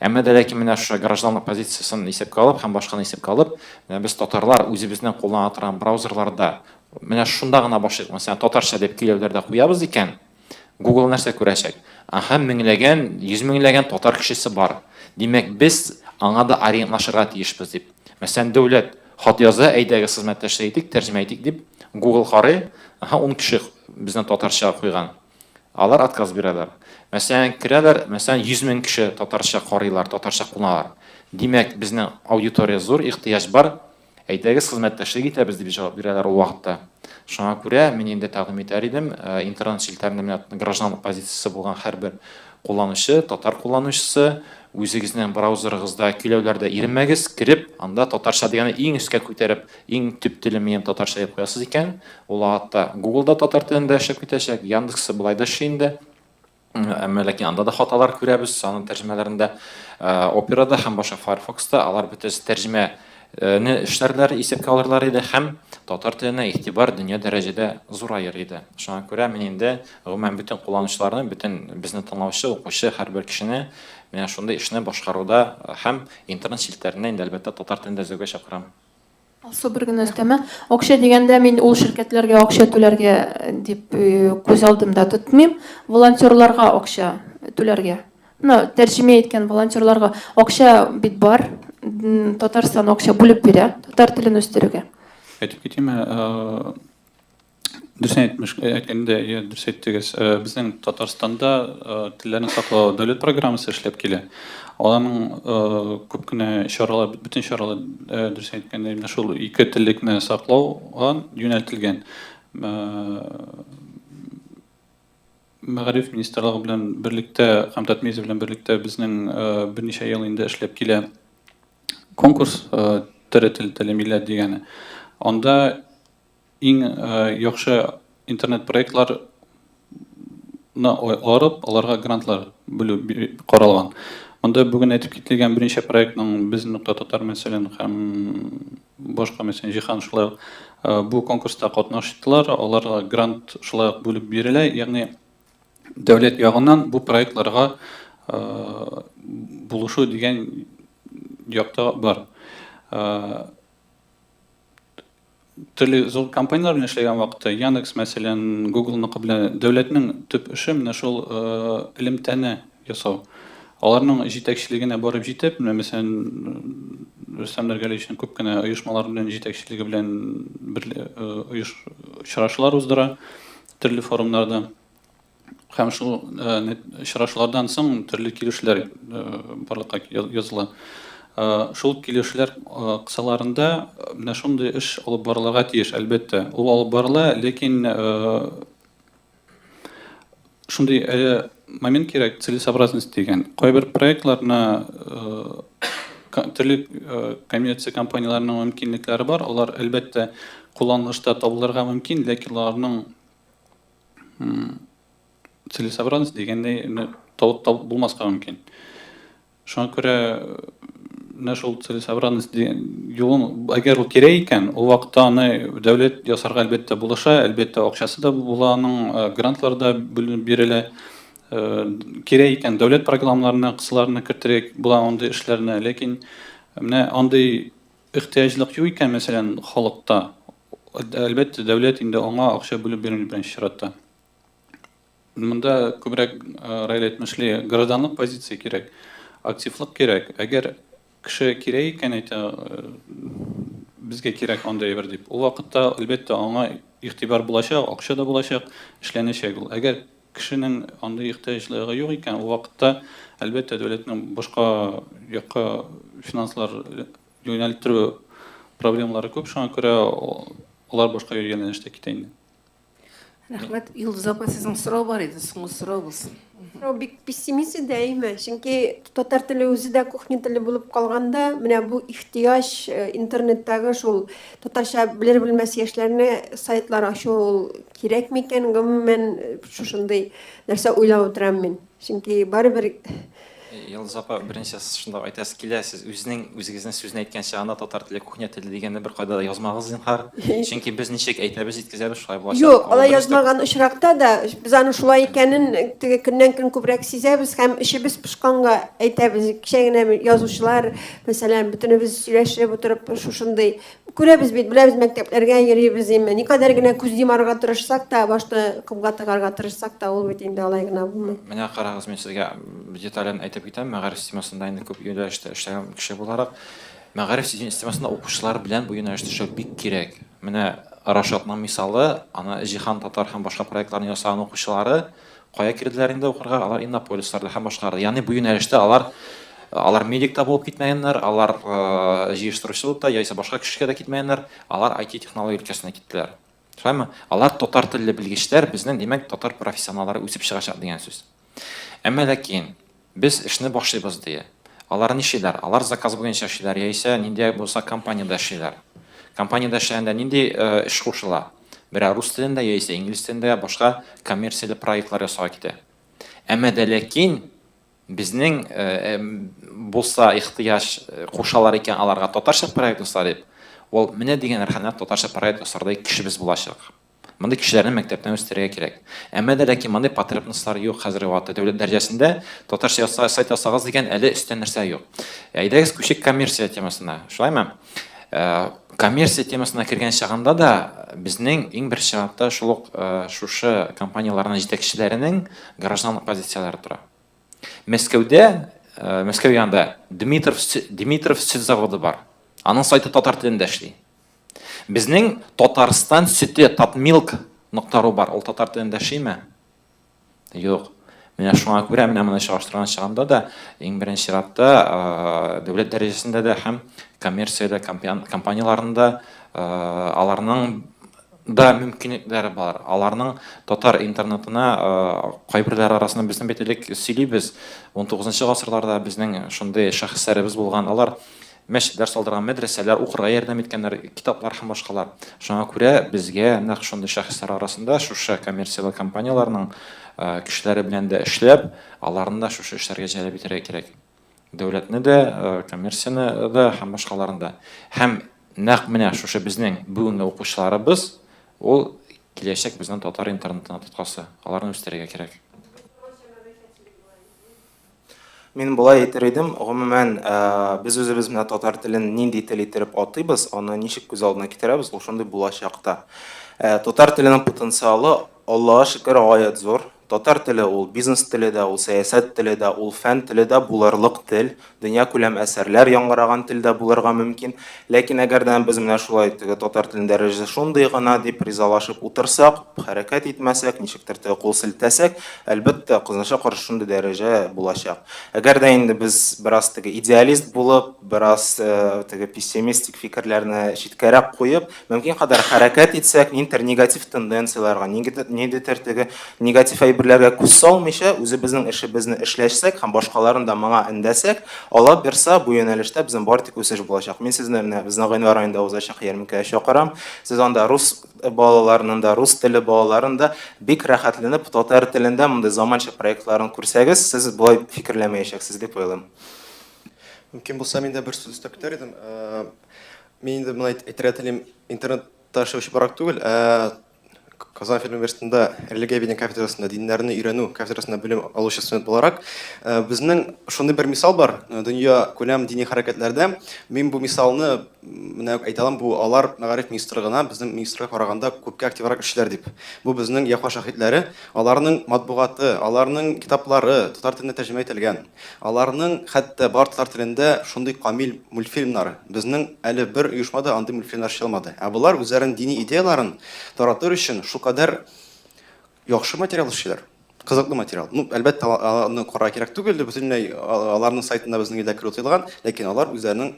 B: Әмма дә ләкин менә шушы гражданлык позициясен исәпкә алып һәм башканы исәпкә алып, менә без татарлар үзебезнең куллана торган браузерларда менә шунда гына башлыйк, мәсәлән, татарча дип көйләүләрдә куябыз икән, Google нәрсә күрәчәк? Аһа, меңләгән, йөз меңләгән татар кешесе бар. Димәк, без аңа да ориентлашырга тиешбез дип. Мәсәлән, дәүләт хат яза, әйдәгез хезмәттәшлек итик, тәрҗемә итик дип, Google карый, аһа, ун кеше безне татарча куйган. Алар отказ бирәләр. Мәсәлән, керәләр, мәсәлән, 100 мең кеше татарча карыйлар, татарча кулланалар. Димәк, безнең аудитория зур, ихтыяҗ бар. Әйдәгез, хезмәттәшлек итәбез, дип җавап бирәләр ул вакытта. Шуңа күрә мин инде тәкъдим итәр идем, интернет челтәрендә менә гражданлык позициясе булган һәрбер кулланучы, татар кулланучысы, үзегезнең браузерыгызда көйләүләрдә иренмәгез, кереп, анда татарча дигәнне иң өскә күтәреп, иң төп телем минем татарча дип куясыз икән, ул вакытта Google да татар телендә эшләп китәчәк, Яндекс болай да эшли инде. Әмма ләкин анда да хаталар күрәбез, аның тәрҗемәләрендә, Операда һәм башка Firefox-та алар бөтенесе тәрҗемәне эшләрләр, исәпкә алырлар иде һәм татар теленә игътибар дөнья дәрәҗәдә зураер иде. Шуңа күрә мин инде гомумән бөтен кулланучыларны, бөтен безне тыңлаучы, укучы һәрбер кешене менә шундый эшне башкаруда һәм интернет челтәрендә инде әлбәттә татар телендә эзләүгә чакырам.
H: Алсу, бер генә өстәмә. Акча дигәндә мин ул ширкәтләргә акча түләргә дип күз алдымда тотмыйм. Волонтерларга акча түләргә. Менә тәрҗемә иткән волонтерларга акча бит бар. Татарстан акча бүлеп бирә татар телен үстерүгә.
C: Әйтеп китимме, Дөрес әйтмеш, әйткәндә, я, дөрес әйттегез. Безнең Татарстанда телләрне саклау дәүләт программасы эшләп килә. Аларның күп кенә чаралар, бөтен чаралар, дөрес әйткәндә, менә шул ике теллекне саклауга юнәлтелгән. Мәгариф министрлыгы белән берлектә һәм Татмедиа белән берлектә безнең берничә ел инде эшләп килә конкурс Тере тел, теле милләт дигәне. Анда Иң яхшы интернет проектларны арып, аларга грантлар бүлү каралган. Монда бүген әйтеп кителгән берничә проектның Без нокта татар мәсәлән һәм башка мәсәлән Җиһан шулай ук бу конкурста катнаштылар. Аларга грант шулай ук бүлеп бирелә. Ягъни дәүләт ягыннан бу проектларга булышу дигән якта бар. Төрле зур компанияләр белән эшләгән вакытта, Яндекс, мәсәлән, Google-ныкы белән дәүләтнең төп эше менә шул элемтәне ясау. Аларның җитәкчелегенә барып җитеп, менә мәсәлән, Рөстәм Нургалиевичның күп кенә оешмалар белән җитәкчелеге белән бер оеш очрашулар уздыра төрле форумнарда. Һәм шул очрашулардан соң төрле килешүләр барлыкка языла. Шул килешүләр кысаларында менә шундый эш алып барылырга тиеш, әлбәттә. Ул алып барыла, ләкин шундый әле момент кирәк, целесообразность дигән. Кайбер проектларны төрле коммерция компанияләренең мөмкинлекләре бар, алар, әлбәттә, кулланылышта табылырга мөмкин, ләкин аларның целесообразность дигәндәй табып табып булмаска мөмкин. Шуңа күрә менә шул целесообразность дигән юлын, әгәр ул кирәк икән, ул вакытта аны дәүләт ясарга әлбәттә булыша, әлбәттә акчасы да була аның, грантлар да бүленеп бирелә. Кирәк икән, дәүләт программаларына, кысаларына кертергә була андый эшләрне, ләкин менә андый ихтыяҗлык юк икән, мәсәлән, халыкта, Әлбәттә, дәүләт инде аңа акча бүлеп бирми беренче чиратта. Монда күбрәк, Раил әйтмешли, гражданлык позиция кирәк, активлык кирәк. Әгәр кеше кирәк икән әйтә, безгә кирәк андый әйбер дип, ул вакытта, әлбәттә, аңа игътибар булачак, акча да булачак, эшләнәчәк ул. Әгәр кешенең андый ихтыяҗлыгы юк икән, ул вакытта, әлбәттә, дәүләтнең башка якка финанслар юнәлттерү проблемалары күп, шуңа күрә алар башка юнәлештә китә инде.
A: Рәхмәт. Йолдыз апа, сезнең сорау бар иде, соңгы сорау булсын.
J: Сорау бик пессимист иде, әйме? Чөнки татар теле үзе дә кухня теле булып калганда, менә бу ихтыяҗ э, интернеттагы шул татарча белер-белмәс яшьләрне сайтлар ачу ул кирәк микән? Гомумән, э, шушындый нәрсә уйлап утырам мин. Чөнки барыбер
B: Йолдыз апа, беренче шунда әйтәсе килә, сез үзенең үзегезнең сүзен әйткән чагында татар теле кухня теле дигәнне беркайда да язмагыз зинһар. Чөнки без ничек әйтәбез, җиткезәбез, шулай булачак.
J: Юк, алай язмаган очракта да без аның шулай икәнен теге көннән-көн күбрәк сизәбез һәм эчебез пошканга әйтәбез. Кичә генә язучылар, мәсәлән, бөтенебез сөйләшеп утырып шушындый Күрәбез бит, беләбез, мәктәпләргә йөрибез име. Никадәр генә күз йомарга тырышсак та, башны комга тыгарга тырышсак та, ул бит инде алай гына булмый.
B: Менә карагыз, мин сезгә детален әйтеп китәм, мәгариф системасында инде күп юнәлештә эшләгән кеше буларак, мәгариф системасында укучылар белән бу юнәлештә эшләү бик кирәк. Менә Рашатның мисалы, аны Җиһан татар һәм башка проектларны ясаган укучылары Кая керделәр инде укырга? Алар Иннополисларда һәм башкаларда. Ягъни бу юнәлештә алар алар медик та булып китмәгәннәр, алар җыештыручы булып та, яисә башка кешегә дә китмәгәннәр, алар IT-технология өлкәсенә киттеләр. Шулаймы? Алар татар телле белгечләр, безнең, димәк, татар профессионаллары үсеп чыгачак дигән сүз. Әмма ләкин без эшне башлыйбыз ди. Алар нишлиләр? Алар заказ буенча эшлиләр яисә нинди булса компаниядә эшлиләр. Компаниядә эшләгәндә нинди эш кушыла? Берәр рус телендә яисә инглиз телендә башка коммерцияле проектлар ясауга китә. Әмма дә ләкин безнең булса ихтыяҗ кушалар икән аларга татарча проект яса дип, ул менә дигән рәхәтләнеп татарча проект ясардай кешебез булачак. Мондый кешеләрне мәктәптән үстерергә кирәк. Әмма дә ләкин мондый потребностьлар юк хәзерге вакытта. Дәүләт дәрәҗәсендә татарча язса, сайт ясагыз дигән әле өстән нәрсә юк. Әйдәгез күчик коммерция темасына. Шулаймы? Э, коммерция темасына кергән чагында да безнең иң беренче чиратта шул ук э, шушы компанияләрнең җитәкчеләренең гражданлык позицияләре тора. Мәскәүдә, э, Мәскәү янында Дмитров, Дмитров сөт заводы бар. Аның сайты татар телендә эшли. Безнең Татарстан сөте Татмилк нокта ру бар. Ул татар телендә эшлиме? Юк. Менә шуңа күрә менә моны чагыштырган чагында да иң беренче чиратта дәүләт дәрәҗәсендә дә һәм коммерцияле компанияләрендә аларның да мөмкинлекләре бар. Аларның татар интернетына кайберләре арасында безнең бит элек сөйлибез. 19 гасырларда безнең шундый шәхесләребез булган. Алар Мәчетләр салдырган, мәдрәсәләр, укырга ярдәм иткәннәр, китаплар һәм башкалар. Шуңа күрә безгә нәкъ шундый шәхесләр арасында шушы коммерцияле компанияләрнең кешеләре белән дә эшләп, аларны да шушы эшләргә җәлеп итәргә кирәк. Дәүләтне дә, коммерцияне дә һәм башкаларны да. Һәм нәкъ менә шушы безнең бүгенге укучыларыбыз, ул киләчәк безнең татар интернетына тоткасы. Аларны үстерергә кирәк.
E: Мин болай әйтер идем, гомумән, без үзебез менә татар телен нинди тел иттереп атыйбыз, аны ничек күз алдына китерәбез, ул шундый булачак та. Татар теленең потенциалы, Аллага шөкер, гаять зур. Татар теле ул бизнес теле дә, ул сәясәт теле дә, ул фән теле дә булырлык тел. Дөньякүләм әсәрләр яңгыраган тел дә булырга мөмкин. Ләкин әгәр дә без менә шулай теге татар теленең дәрәҗәсе шундый гына дип ризалашып утырсак, хәрәкәт итмәсәк, ничектер теге кул селтәсәк, әлбәттә, кызганычка каршы шундый дәрәҗә булачак. Әгәр дә инде без бераз теге идеалист булып, бераз э, теге пессимистик фикерләрне читкәрәк куеп, мөмкин кадәр хәрәкәт итсәк, ниндидер негатив тенденцияләргә, ниндидер теге негатив әйберләргә күз салмыйча, үзебезнең эшебезне эшләшсәк һәм башкаларны да моңа өндәсәк, Алла бирса, бу юнәлештә безнең бары тик үсеш булачак. Мин сезне менә безнең гыйнвар аенда узачак ярминкәгә чакырам. Сез анда рус балаларының да, рус теле балаларын да бик рәхәтләнеп татар телендә мондый заманча проектларын күрсәгез, сез болай фикерләмәячәксез дип уйлыйм.
F: Мөмкин булса, мин дә бер сүз өстәп китәр идем. Э, мин инде моны әйтергә телим, интернетта эшләүче буларак түгел, ә Казан федераль университетында религия ведение кафедрасында диннәрне өйрәнү кафедрасында белем алучы студент буларак, э, безнең шундый бер мисал бар, э, дөнья күләм дини хәрәкәтләрдә. Мин бу мисалны менә әйтә алам, бу алар мәгариф министрлыгына, безнең министрга караганда күпкә активрак эшлиләр дип. Бу безнең Яхва шаһитләре, аларның матбугаты, аларның китаплары татар теленә тәрҗемә ителгән. Аларның хәтта бар татар телендә шундый камил мультфильмнары. Безнең әле бер оешма да андый мультфильмнар эшли алмады. Ә болар үзләренең дини идеяларын таратыр өчен шулкадәр яхшы материал эшлиләр. Кызыклы материал. Ну, әлбәттә, аларны карарга кирәк түгел, бөтенләй аларның сайтында безнең илдә керү тыелган, ләкин алар үзләренең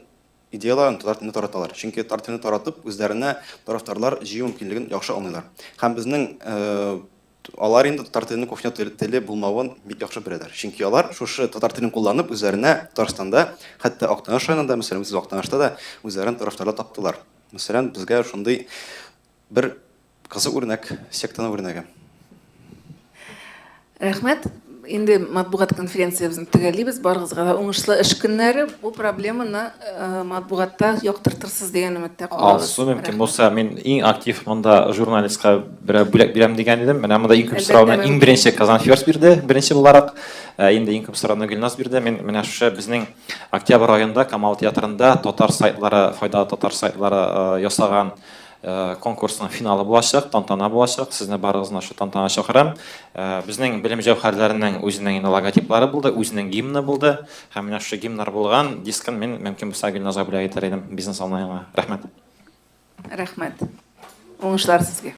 F: идеяләрен татар телендә тараталар. Чөнки татар телен таратып, үзләренә тарафдарлар җыю мөмкинлеген яхшы аңлыйлар. Һәм безнең алар инде татар теленең кухня теле булмавын бик яхшы беләләр. Чөнки алар шушы татар телен кулланып, үзләренә Татарстанда, хәтта Актаныш районында, мәсәлән, үзебез Актанышта да үзләрен тарафдарлар таптылар. Мәсәлән, безгә шундый бер Кызык үрнәк, сектаның үрнәге.
A: Рәхмәт. Инде матбугат конференциябезне төгәллибез. Барыгызга да уңышлы эш көннәре. Бу проблеманы э, матбугатта яктыртырсыз дигән өметтә калабыз.
B: Алсу, мөмкин булса, мин иң актив монда журналистка берәр бүләк бирәм дигән идем. Менә монда иң күп сорауны иң беренче Казан Ферс бирде, беренче буларак. Э, инде иң күп сорауны Гөлназ бирде. Мин менә шушы безнең октябрь аенда Камал театрында татар сайтлары, файдалы татар сайтлары э, ясаган Конкурсның финалы булачак, тантана булачак. Сезне барыгызны шул тантанага чакырам. Безнең белем җәүһәрләренең үзенең инде логотиплары булды, үзенең гимны булды. Һәм менә шушы гимнар булган дискын мин мөмкин булса Гөлназга бүләк итәр идем бизнес онлайнга. Рәхмәт.
A: Рәхмәт. Уңышлар сезгә.